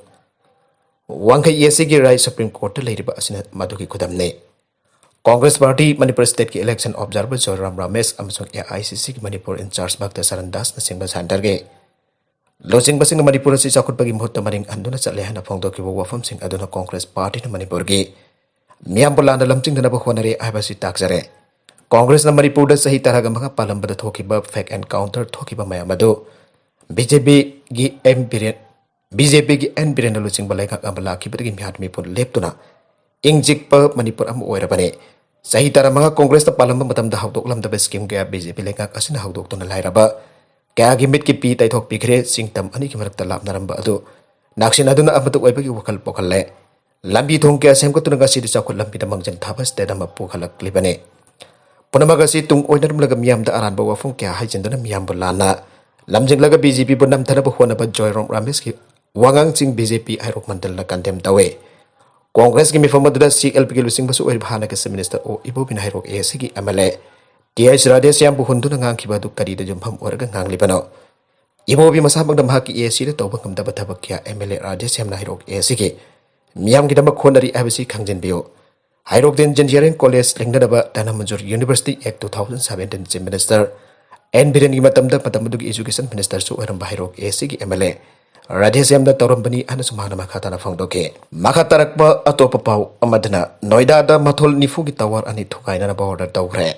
ꯋꯥꯡꯈꯩ ꯑꯦ ꯁꯤꯒꯤ ꯔꯥꯏ ꯁꯨꯄ꯭ꯔꯤꯝ ꯀꯣꯔꯠꯇ ꯂꯩꯔꯤꯕ ꯑꯁꯤꯅ ꯃꯗꯨꯒꯤ ꯈꯨꯗꯝꯅꯤ꯫ ꯀꯣꯡꯒ꯭ꯔꯦꯁ ꯄꯥꯔꯇꯤ, ꯃꯅꯤꯄꯨꯔ ꯁ꯭ꯇꯦꯠꯀꯤ ꯏꯂꯦꯛꯁꯟ ꯑꯣꯕꯖꯥꯔꯚꯔ ꯖꯣꯏꯔꯥꯝ ꯔꯥꯃꯦꯁ ꯑꯃꯁꯨꯡ ꯑꯦ ꯑꯥꯏ ꯁꯤ ꯁꯤꯒꯤ ꯃꯅꯤꯄꯨꯔ ꯏꯟꯆꯥꯔꯖ ꯚꯛꯇ ꯁꯔꯟ ꯗꯥꯁꯅꯆꯤꯡꯕ ꯁꯦꯟꯇꯔꯒꯤ ꯂꯨꯆꯤꯡꯕꯁꯤꯡꯅ ꯃꯅꯤꯄꯨꯔ ꯑꯁꯤ ꯆꯥꯎꯈꯠꯄꯒꯤ ꯃꯍꯨꯠꯇ ꯃꯅꯤꯡ ꯍꯟꯗꯨꯅ ꯆꯠꯂꯦ ꯍꯥꯏꯅ ꯐꯣꯡꯗꯣꯛꯈꯤꯕ ꯋꯥꯐꯝꯁꯤꯡ ꯑꯗꯨꯅ ꯀꯣꯡꯒ꯭ꯔꯦꯁ ꯄꯥꯔꯇꯤꯅ ꯃꯅꯤꯄꯨꯔꯒꯤ ꯃꯤꯌꯥꯝꯕꯨ ꯂꯥꯟꯅ ꯂꯝꯖꯤꯡꯅꯅꯕ ꯍꯣꯠꯅꯔꯦ ꯍꯥꯏꯕꯁꯤ ꯇꯥꯛꯆꯔꯦ꯫ ꯀꯣꯡꯒ꯭ꯔꯦꯁꯅ ꯃꯅꯤꯄꯨꯔꯗ ꯆꯍꯤ ꯇꯔꯥꯒ ꯃꯉꯥ ꯄꯥꯜꯂꯝꯕꯗ ꯊꯣꯛꯈꯤꯕ ꯐꯦꯛ ꯑꯦꯟꯀꯥꯎꯟꯇꯔ ꯊꯣꯛꯈꯤꯕ ꯃꯌꯥꯝ ꯑꯗꯨ ꯕꯤ ꯖꯦ ꯄꯤꯒꯤ ꯑꯦꯟ ꯕꯤꯔꯦꯟ, ꯕꯤ ꯖꯦ ꯄꯤꯒꯤ ꯑꯦꯟ ꯕꯤꯔꯦꯟꯅ ꯂꯨꯆꯤꯡꯕ ꯂꯩꯉꯥꯛ ꯑꯃ ꯂꯥꯛꯈꯤꯕꯗꯒꯤ ꯃꯤꯍꯥꯠ ꯃꯤꯄꯨꯟ ꯂꯦꯞꯇꯨꯅ ꯏꯪ ꯆꯤꯛꯄ ꯃꯅꯤꯄꯨꯔ ꯑꯃ ꯑꯣꯏꯔꯕꯅꯤ꯫ ꯆꯍꯤ ꯇꯔꯥꯃꯉꯥ ꯀꯣꯡꯒ꯭ꯔꯦꯁꯇ ꯄꯥꯜꯂꯝꯕ ꯃꯇꯝꯗ ꯍꯧꯗꯣꯛꯂꯝꯗꯕ ꯁ꯭ꯀꯤꯝ ꯀꯌꯥ ꯕꯤ ꯖꯦ ꯄꯤ ꯂꯩꯉꯥꯛ ꯑꯁꯤꯅ ꯍꯧꯗꯣꯛꯇꯨꯅ ꯂꯥꯏꯔꯕ ꯀꯌꯥꯒꯤ ꯃꯤꯠꯀꯤ ꯄꯤ ꯇꯩꯊꯣꯛꯄꯤꯈ꯭ꯔꯦ꯫ ꯆꯤꯡ ꯇꯝ ꯑꯅꯤꯒꯤ ꯃꯔꯛꯇ ꯂꯥꯞꯅꯔꯝꯕ ꯑꯗꯨ ꯅꯛꯁꯤꯟꯅꯗꯨꯅ ꯑꯃꯠꯇ ꯑꯣꯏꯕꯒꯤ ꯋꯥꯈꯜ ꯄꯣꯛꯍꯜꯂꯦ꯫ ꯂꯝꯕꯤ ꯊꯣꯡ ꯀꯌꯥ ꯁꯦꯝꯒꯠꯇꯨꯅ ꯉꯁꯤꯗꯤ ꯆꯥꯎꯈꯠ ꯂꯝꯕꯤꯗ ꯃꯥꯡꯖꯤꯜ ꯊꯥꯕ ꯁ꯭ꯇꯦꯠ ꯑꯃ ꯄꯨꯈꯠꯂꯛꯂꯤꯕꯅꯤ꯫ ꯄꯨꯝꯅꯃꯛ ꯑꯁꯤ ꯇꯨꯡ ꯑꯣꯏꯅꯔꯝꯂꯒ ꯃꯤꯌꯥꯝꯗ ꯑꯔꯥꯟꯕ ꯋꯥꯐꯝ ꯀꯌꯥ ꯍꯥꯏꯖꯤꯟꯗꯨꯅ ꯃꯤꯌꯥꯝꯕꯨ ꯂꯥꯟꯅ ꯂꯝꯖꯤꯡꯂꯒ ꯕꯤ ꯖꯦ ꯄꯤꯕꯨ ꯅꯝꯊꯅꯕ ꯍꯣꯠꯅꯕ ꯖꯣꯏꯔꯥꯝ ꯔꯥꯃꯦꯁꯀꯤ ꯋꯥꯉꯥꯡꯁꯤꯡ ꯕꯤ ꯖꯦ ꯄꯤ ꯍꯩꯔꯣꯛ ꯃꯟꯗꯜꯅ ꯀꯟꯗꯦꯝ ꯇꯧꯏ꯫ ꯀꯣꯡꯒ꯭ꯔꯦꯁꯀꯤ ꯃꯤꯐꯝ ꯑꯗꯨꯗ ꯁꯤ ꯑꯦꯜ ꯄꯤꯒꯤ ꯂꯨꯆꯤꯡꯕꯁꯨ ꯑꯣꯏꯔꯤꯕ ꯍꯥꯟꯅꯒꯤ ꯆꯤꯐ ꯃꯤꯅꯤꯁꯇꯔ ꯑꯣ ꯏꯕꯣꯕꯤꯅ ꯍꯩꯔꯣꯛ ꯑꯦ ꯁꯤꯒꯤ M L A T H ꯔꯥꯙꯦꯁ꯭ꯌꯥꯝꯕꯨ ꯍꯨꯟꯗꯨꯅ ꯉꯥꯡꯈꯤꯕ ꯑꯗꯨ ꯀꯔꯤꯗ ꯌꯨꯝꯐꯝ ꯑꯣꯏꯔꯒ ꯉꯥꯡꯂꯤꯕꯅꯣ? ꯏꯕꯣꯕꯤ ꯃꯁꯥꯃꯛꯅ ꯃꯍꯥꯛꯀꯤ ꯑꯦ ꯁꯤꯗ ꯇꯧꯕ ꯉꯝꯗꯕ ꯊꯕꯛ ꯀꯌꯥ M L A ꯔꯥꯙꯦꯁ꯭ꯌꯥꯝꯅ Heirok A ꯁꯤꯒꯤ ꯃꯤꯌꯥꯝꯒꯤꯗꯃꯛ ꯍꯣꯠꯅꯔꯤ ꯍꯥꯏꯕꯁꯤ ꯈꯪꯖꯤꯟꯕꯤꯌꯨ꯫ ꯍꯩꯔꯣꯛꯇ ꯏꯟꯖꯤꯅꯤꯌꯥꯔꯤꯡ ꯀꯣꯂꯦꯖ ꯂꯤꯡꯅꯅꯕ ꯙꯅꯃꯟꯖꯨꯔ ꯌꯨꯅꯤꯚꯔꯁꯤꯇꯤ ꯑꯦꯛ two thousand seventeen chief minister N ꯕꯤꯔꯦꯟꯒꯤ ꯃꯇꯝꯗ ꯃꯇꯝ ꯑꯗꯨꯒꯤ ꯏꯖꯨꯀꯦꯁꯟ ꯃꯤꯅꯤꯁꯇꯔꯁꯨ ꯑꯣꯏꯔꯝꯕ ꯍꯩꯔꯣꯛ ꯑꯦ ꯁꯤꯒꯤ ꯑꯦꯝ ꯑꯦꯜ ꯑꯦ ꯔꯥꯙꯦꯁ꯭ꯌꯥꯝꯗ ꯇꯧꯔꯝꯕꯅꯤ ꯍꯥꯏꯅꯁꯨ ꯃꯍꯥꯛꯅ ꯃꯈꯥ ꯇꯥꯅ ꯐꯣꯡꯗꯣꯛꯈꯤ꯫ ꯃꯈꯥ ꯇꯥꯔꯛꯄ ꯑꯇꯣꯞꯄ ꯄꯥꯎ ꯑꯃꯗꯅ ꯅꯣꯏꯗꯥꯗ ꯃꯊꯣꯜ ꯅꯤꯐꯨꯒꯤ ꯇꯋꯥꯔ ꯑꯅꯤ ꯊꯨꯒꯥꯏꯅꯅꯕ ꯑꯣꯔꯗꯔ ꯇꯧꯈ꯭ꯔꯦ꯫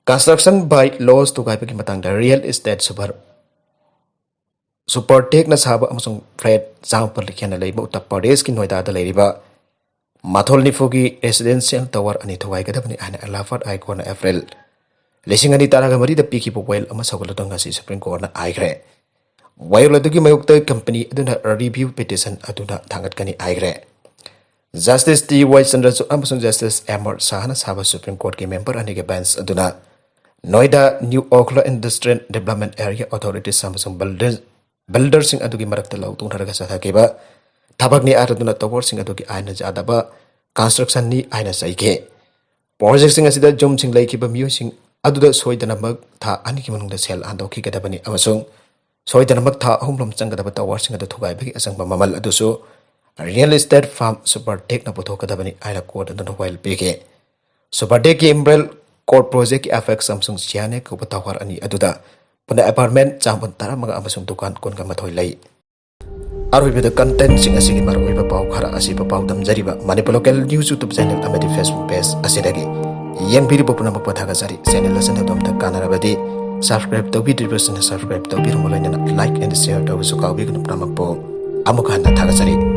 ꯀꯟꯁꯇ꯭ꯔꯛꯁꯟ ꯕꯥꯏ ꯂꯣꯁ ꯊꯨꯒꯥꯏꯕꯒꯤ ꯃꯇꯥꯡꯗ ꯔꯤꯌꯦꯜ ꯏꯁꯇꯦꯠ ꯁꯨꯄꯔ ꯁꯨꯄꯔ ꯇꯦꯛꯅ ꯁꯥꯕ ꯑꯃꯁꯨꯡ ꯐ꯭ꯂꯦꯠ ꯆꯥꯝꯃꯥꯄꯜ ꯍꯦꯟꯅ ꯂꯩꯕ ꯎꯠꯇꯔ ꯄ꯭ꯔꯗꯦꯁꯀꯤ ꯅꯣꯏꯗꯥꯗ ꯂꯩꯔꯤꯕ ꯃꯊꯣꯜ ꯅꯤꯐꯨꯒꯤ ꯔꯦꯁꯤꯗꯦꯟꯁꯤꯌꯦꯜ ꯇꯋꯥꯔ ꯑꯅꯤ ꯊꯨꯒꯥꯏꯒꯗꯕꯅꯤ ꯍꯥꯏꯅ ꯑꯦꯂꯥꯍꯥꯕꯥꯗ ꯍꯥꯏ ꯀꯣꯔꯠꯅ ꯑꯦꯄ꯭ꯔꯤꯜ ꯂꯤꯁꯤꯡ ꯑꯅꯤ ꯇꯔꯥꯃꯔꯤꯗ ꯄꯤꯈꯤꯕ ꯋꯥꯌꯦꯜ ꯑꯃ ꯁꯧꯒꯠꯂꯗꯨꯅ ꯉꯁꯤ ꯁꯨꯄ꯭ꯔꯤꯝ ꯀꯣꯔꯠꯅ ꯍꯥꯏꯈ꯭ꯔꯦ꯫ ꯋꯥꯌꯦꯜ ꯑꯗꯨꯒꯤ ꯃꯥꯌꯣꯛꯇ ꯀꯝꯄꯅꯤ ꯑꯗꯨꯅ ꯔꯤꯚ꯭ꯌꯨ ꯄꯤꯇꯤꯁꯟ ꯑꯗꯨꯅ ꯊꯥꯡꯒꯠꯀꯅꯤ ꯍꯥꯏꯈ꯭ꯔꯦ꯫ ꯖꯁꯇꯤꯁ ꯇꯤ ꯋꯥꯏ ꯆꯟꯗ꯭ꯔꯆꯨꯗ ꯑꯃꯁꯨꯡ ꯖꯁꯇꯤꯁ ꯑꯦꯝ ꯑꯥꯔ ꯁꯥꯍꯅ ꯁꯥꯕ ꯁꯨꯄ꯭ꯔꯤꯝ ꯀꯣꯔꯠꯀꯤ ꯃꯦꯝꯕꯔ ꯑꯅꯤꯒꯤ ꯕꯦꯟꯆ ꯑꯗꯨꯅ ꯅꯣꯏꯗꯥ new ꯑꯣꯈꯂꯥ industrial development area authorities ꯑꯃꯁꯨꯡ ꯕꯤꯜꯗꯔ ꯕꯤꯜꯗꯔꯁꯤꯡ ꯑꯗꯨꯒꯤ ꯃꯔꯛꯇ ꯂꯧꯊꯣꯛꯅꯔꯒ ꯆꯠꯊꯈꯤꯕ ꯊꯕꯛꯅꯤ ꯍꯥꯏꯔꯗꯨꯅ ꯇꯋꯥꯔꯁꯤꯡ ꯑꯗꯨꯒꯤ ꯑꯥꯏꯟꯅ ꯌꯥꯗꯕ ꯀꯟꯁꯇ꯭ꯔꯛꯁꯟꯅꯤ ꯍꯥꯏꯅ ꯆꯩꯈꯤ꯫ ꯄ꯭ꯔꯣꯖꯦꯛꯁꯤꯡ ꯑꯁꯤꯗ ꯖꯨꯝꯁꯤꯡ ꯂꯩꯈꯤꯕ ꯃꯤꯑꯣꯏꯁꯤꯡ ꯑꯗꯨꯗ ꯁꯣꯏꯗꯅꯃꯛ ꯊꯥ ꯑꯅꯤꯒꯤ ꯃꯅꯨꯡꯗ ꯁꯦꯜ ꯍꯟꯗꯣꯛꯈꯤꯒꯗꯕꯅꯤ ꯑꯃꯁꯨꯡ ꯁꯣꯏꯗꯅꯃꯛ ꯊꯥ ꯑꯍꯨꯝꯔꯣꯝ ꯆꯪꯒꯗꯕ ꯇꯋꯥꯔꯁꯤꯡ ꯑꯗꯨ ꯊꯨꯒꯥꯏꯕꯒꯤ ꯑꯆꯪꯕ ꯃꯃꯜ ꯑꯗꯨꯁꯨ ꯔꯤꯌꯦꯜ ꯏꯁꯇꯦꯠ ꯐꯥꯔꯝ ꯁꯨꯄꯔ ꯇꯦꯛꯅ ꯄꯨꯊꯣꯛꯀꯗꯕꯅꯤ ꯍꯥꯏꯅ ꯀꯣꯔꯠ ꯑꯗꯨꯅ ꯋꯥꯌꯦꯜ ꯄꯤꯈꯤ꯫ ꯁꯨꯄꯔ ꯇꯦꯛꯀꯤ ꯏꯝꯕ꯭ꯔꯦꯜ ꯀꯣꯔꯠ ꯄ꯭ꯔꯣꯖꯦꯛꯀꯤ ꯑꯦꯐꯦꯛꯁ ꯑꯃꯁꯨꯡ ꯁꯤꯌꯥꯅꯦ ꯀꯧꯕ ꯇꯋꯥꯔ ꯑꯅꯤ ꯑꯗꯨꯗ ꯄꯨꯟꯅ ꯑꯦꯄꯥꯔꯠꯃꯦꯟ ꯆꯥꯝꯃꯄꯨꯟ ꯇꯔꯥꯃꯉꯥ ꯑꯃꯁꯨꯡ ꯗꯨꯀꯥꯟ ꯀꯨꯟꯒ ꯃꯥꯊꯣꯏ ꯂꯩ꯫ ꯑꯔꯣꯏꯕꯗ ꯀꯟꯇꯦꯟꯁꯤꯡ ꯑꯁꯤꯒꯤ ꯃꯔꯨꯑꯣꯏꯕ ꯄꯥꯎ ꯈꯔ ꯑꯁꯤꯕ ꯄꯥꯎ ꯇꯝꯖꯔꯤꯕ ꯃꯅꯤꯄꯨꯔ ꯂꯣꯀꯦꯜ ꯅ꯭ꯌꯨꯁ ꯌꯨꯇ꯭ꯌꯨꯕ ꯆꯦꯅꯦꯜ ꯑꯃꯗꯤ ꯐꯦꯁꯕꯨꯛ ꯄꯦꯖ ꯑꯁꯤꯗꯒꯤ꯫ ꯌꯦꯡꯕꯤꯔꯤꯕ ꯄꯨꯝꯅꯃꯛꯄꯨ ꯊꯥꯒꯠꯆꯔꯤ꯫ ꯆꯦꯅꯦꯜ ꯑꯁꯤꯅ ꯑꯗꯣꯝꯗ ꯀꯥꯟꯅꯔꯕꯗꯤ ꯁꯕꯁꯀ꯭ꯔꯥꯏꯕ ꯇꯧꯕꯤꯗ꯭ꯔꯤꯕꯁꯤꯡꯅ ꯁꯕꯁꯀ꯭ꯔꯥꯏꯕ ꯇꯧꯕꯤꯔꯝꯃꯨ, ꯂꯣꯏꯅꯅ ꯂꯥꯏꯛ ꯑꯦꯟ ꯁꯤꯌꯔ ꯇꯧꯕꯁꯨ ꯀꯥꯎꯕꯤꯒꯅꯨ꯫ ꯄꯨꯝꯅꯃꯛꯄꯨ ꯑꯃꯨꯛ ꯍꯟꯅ ꯊꯥꯒꯠꯆꯔꯤ꯫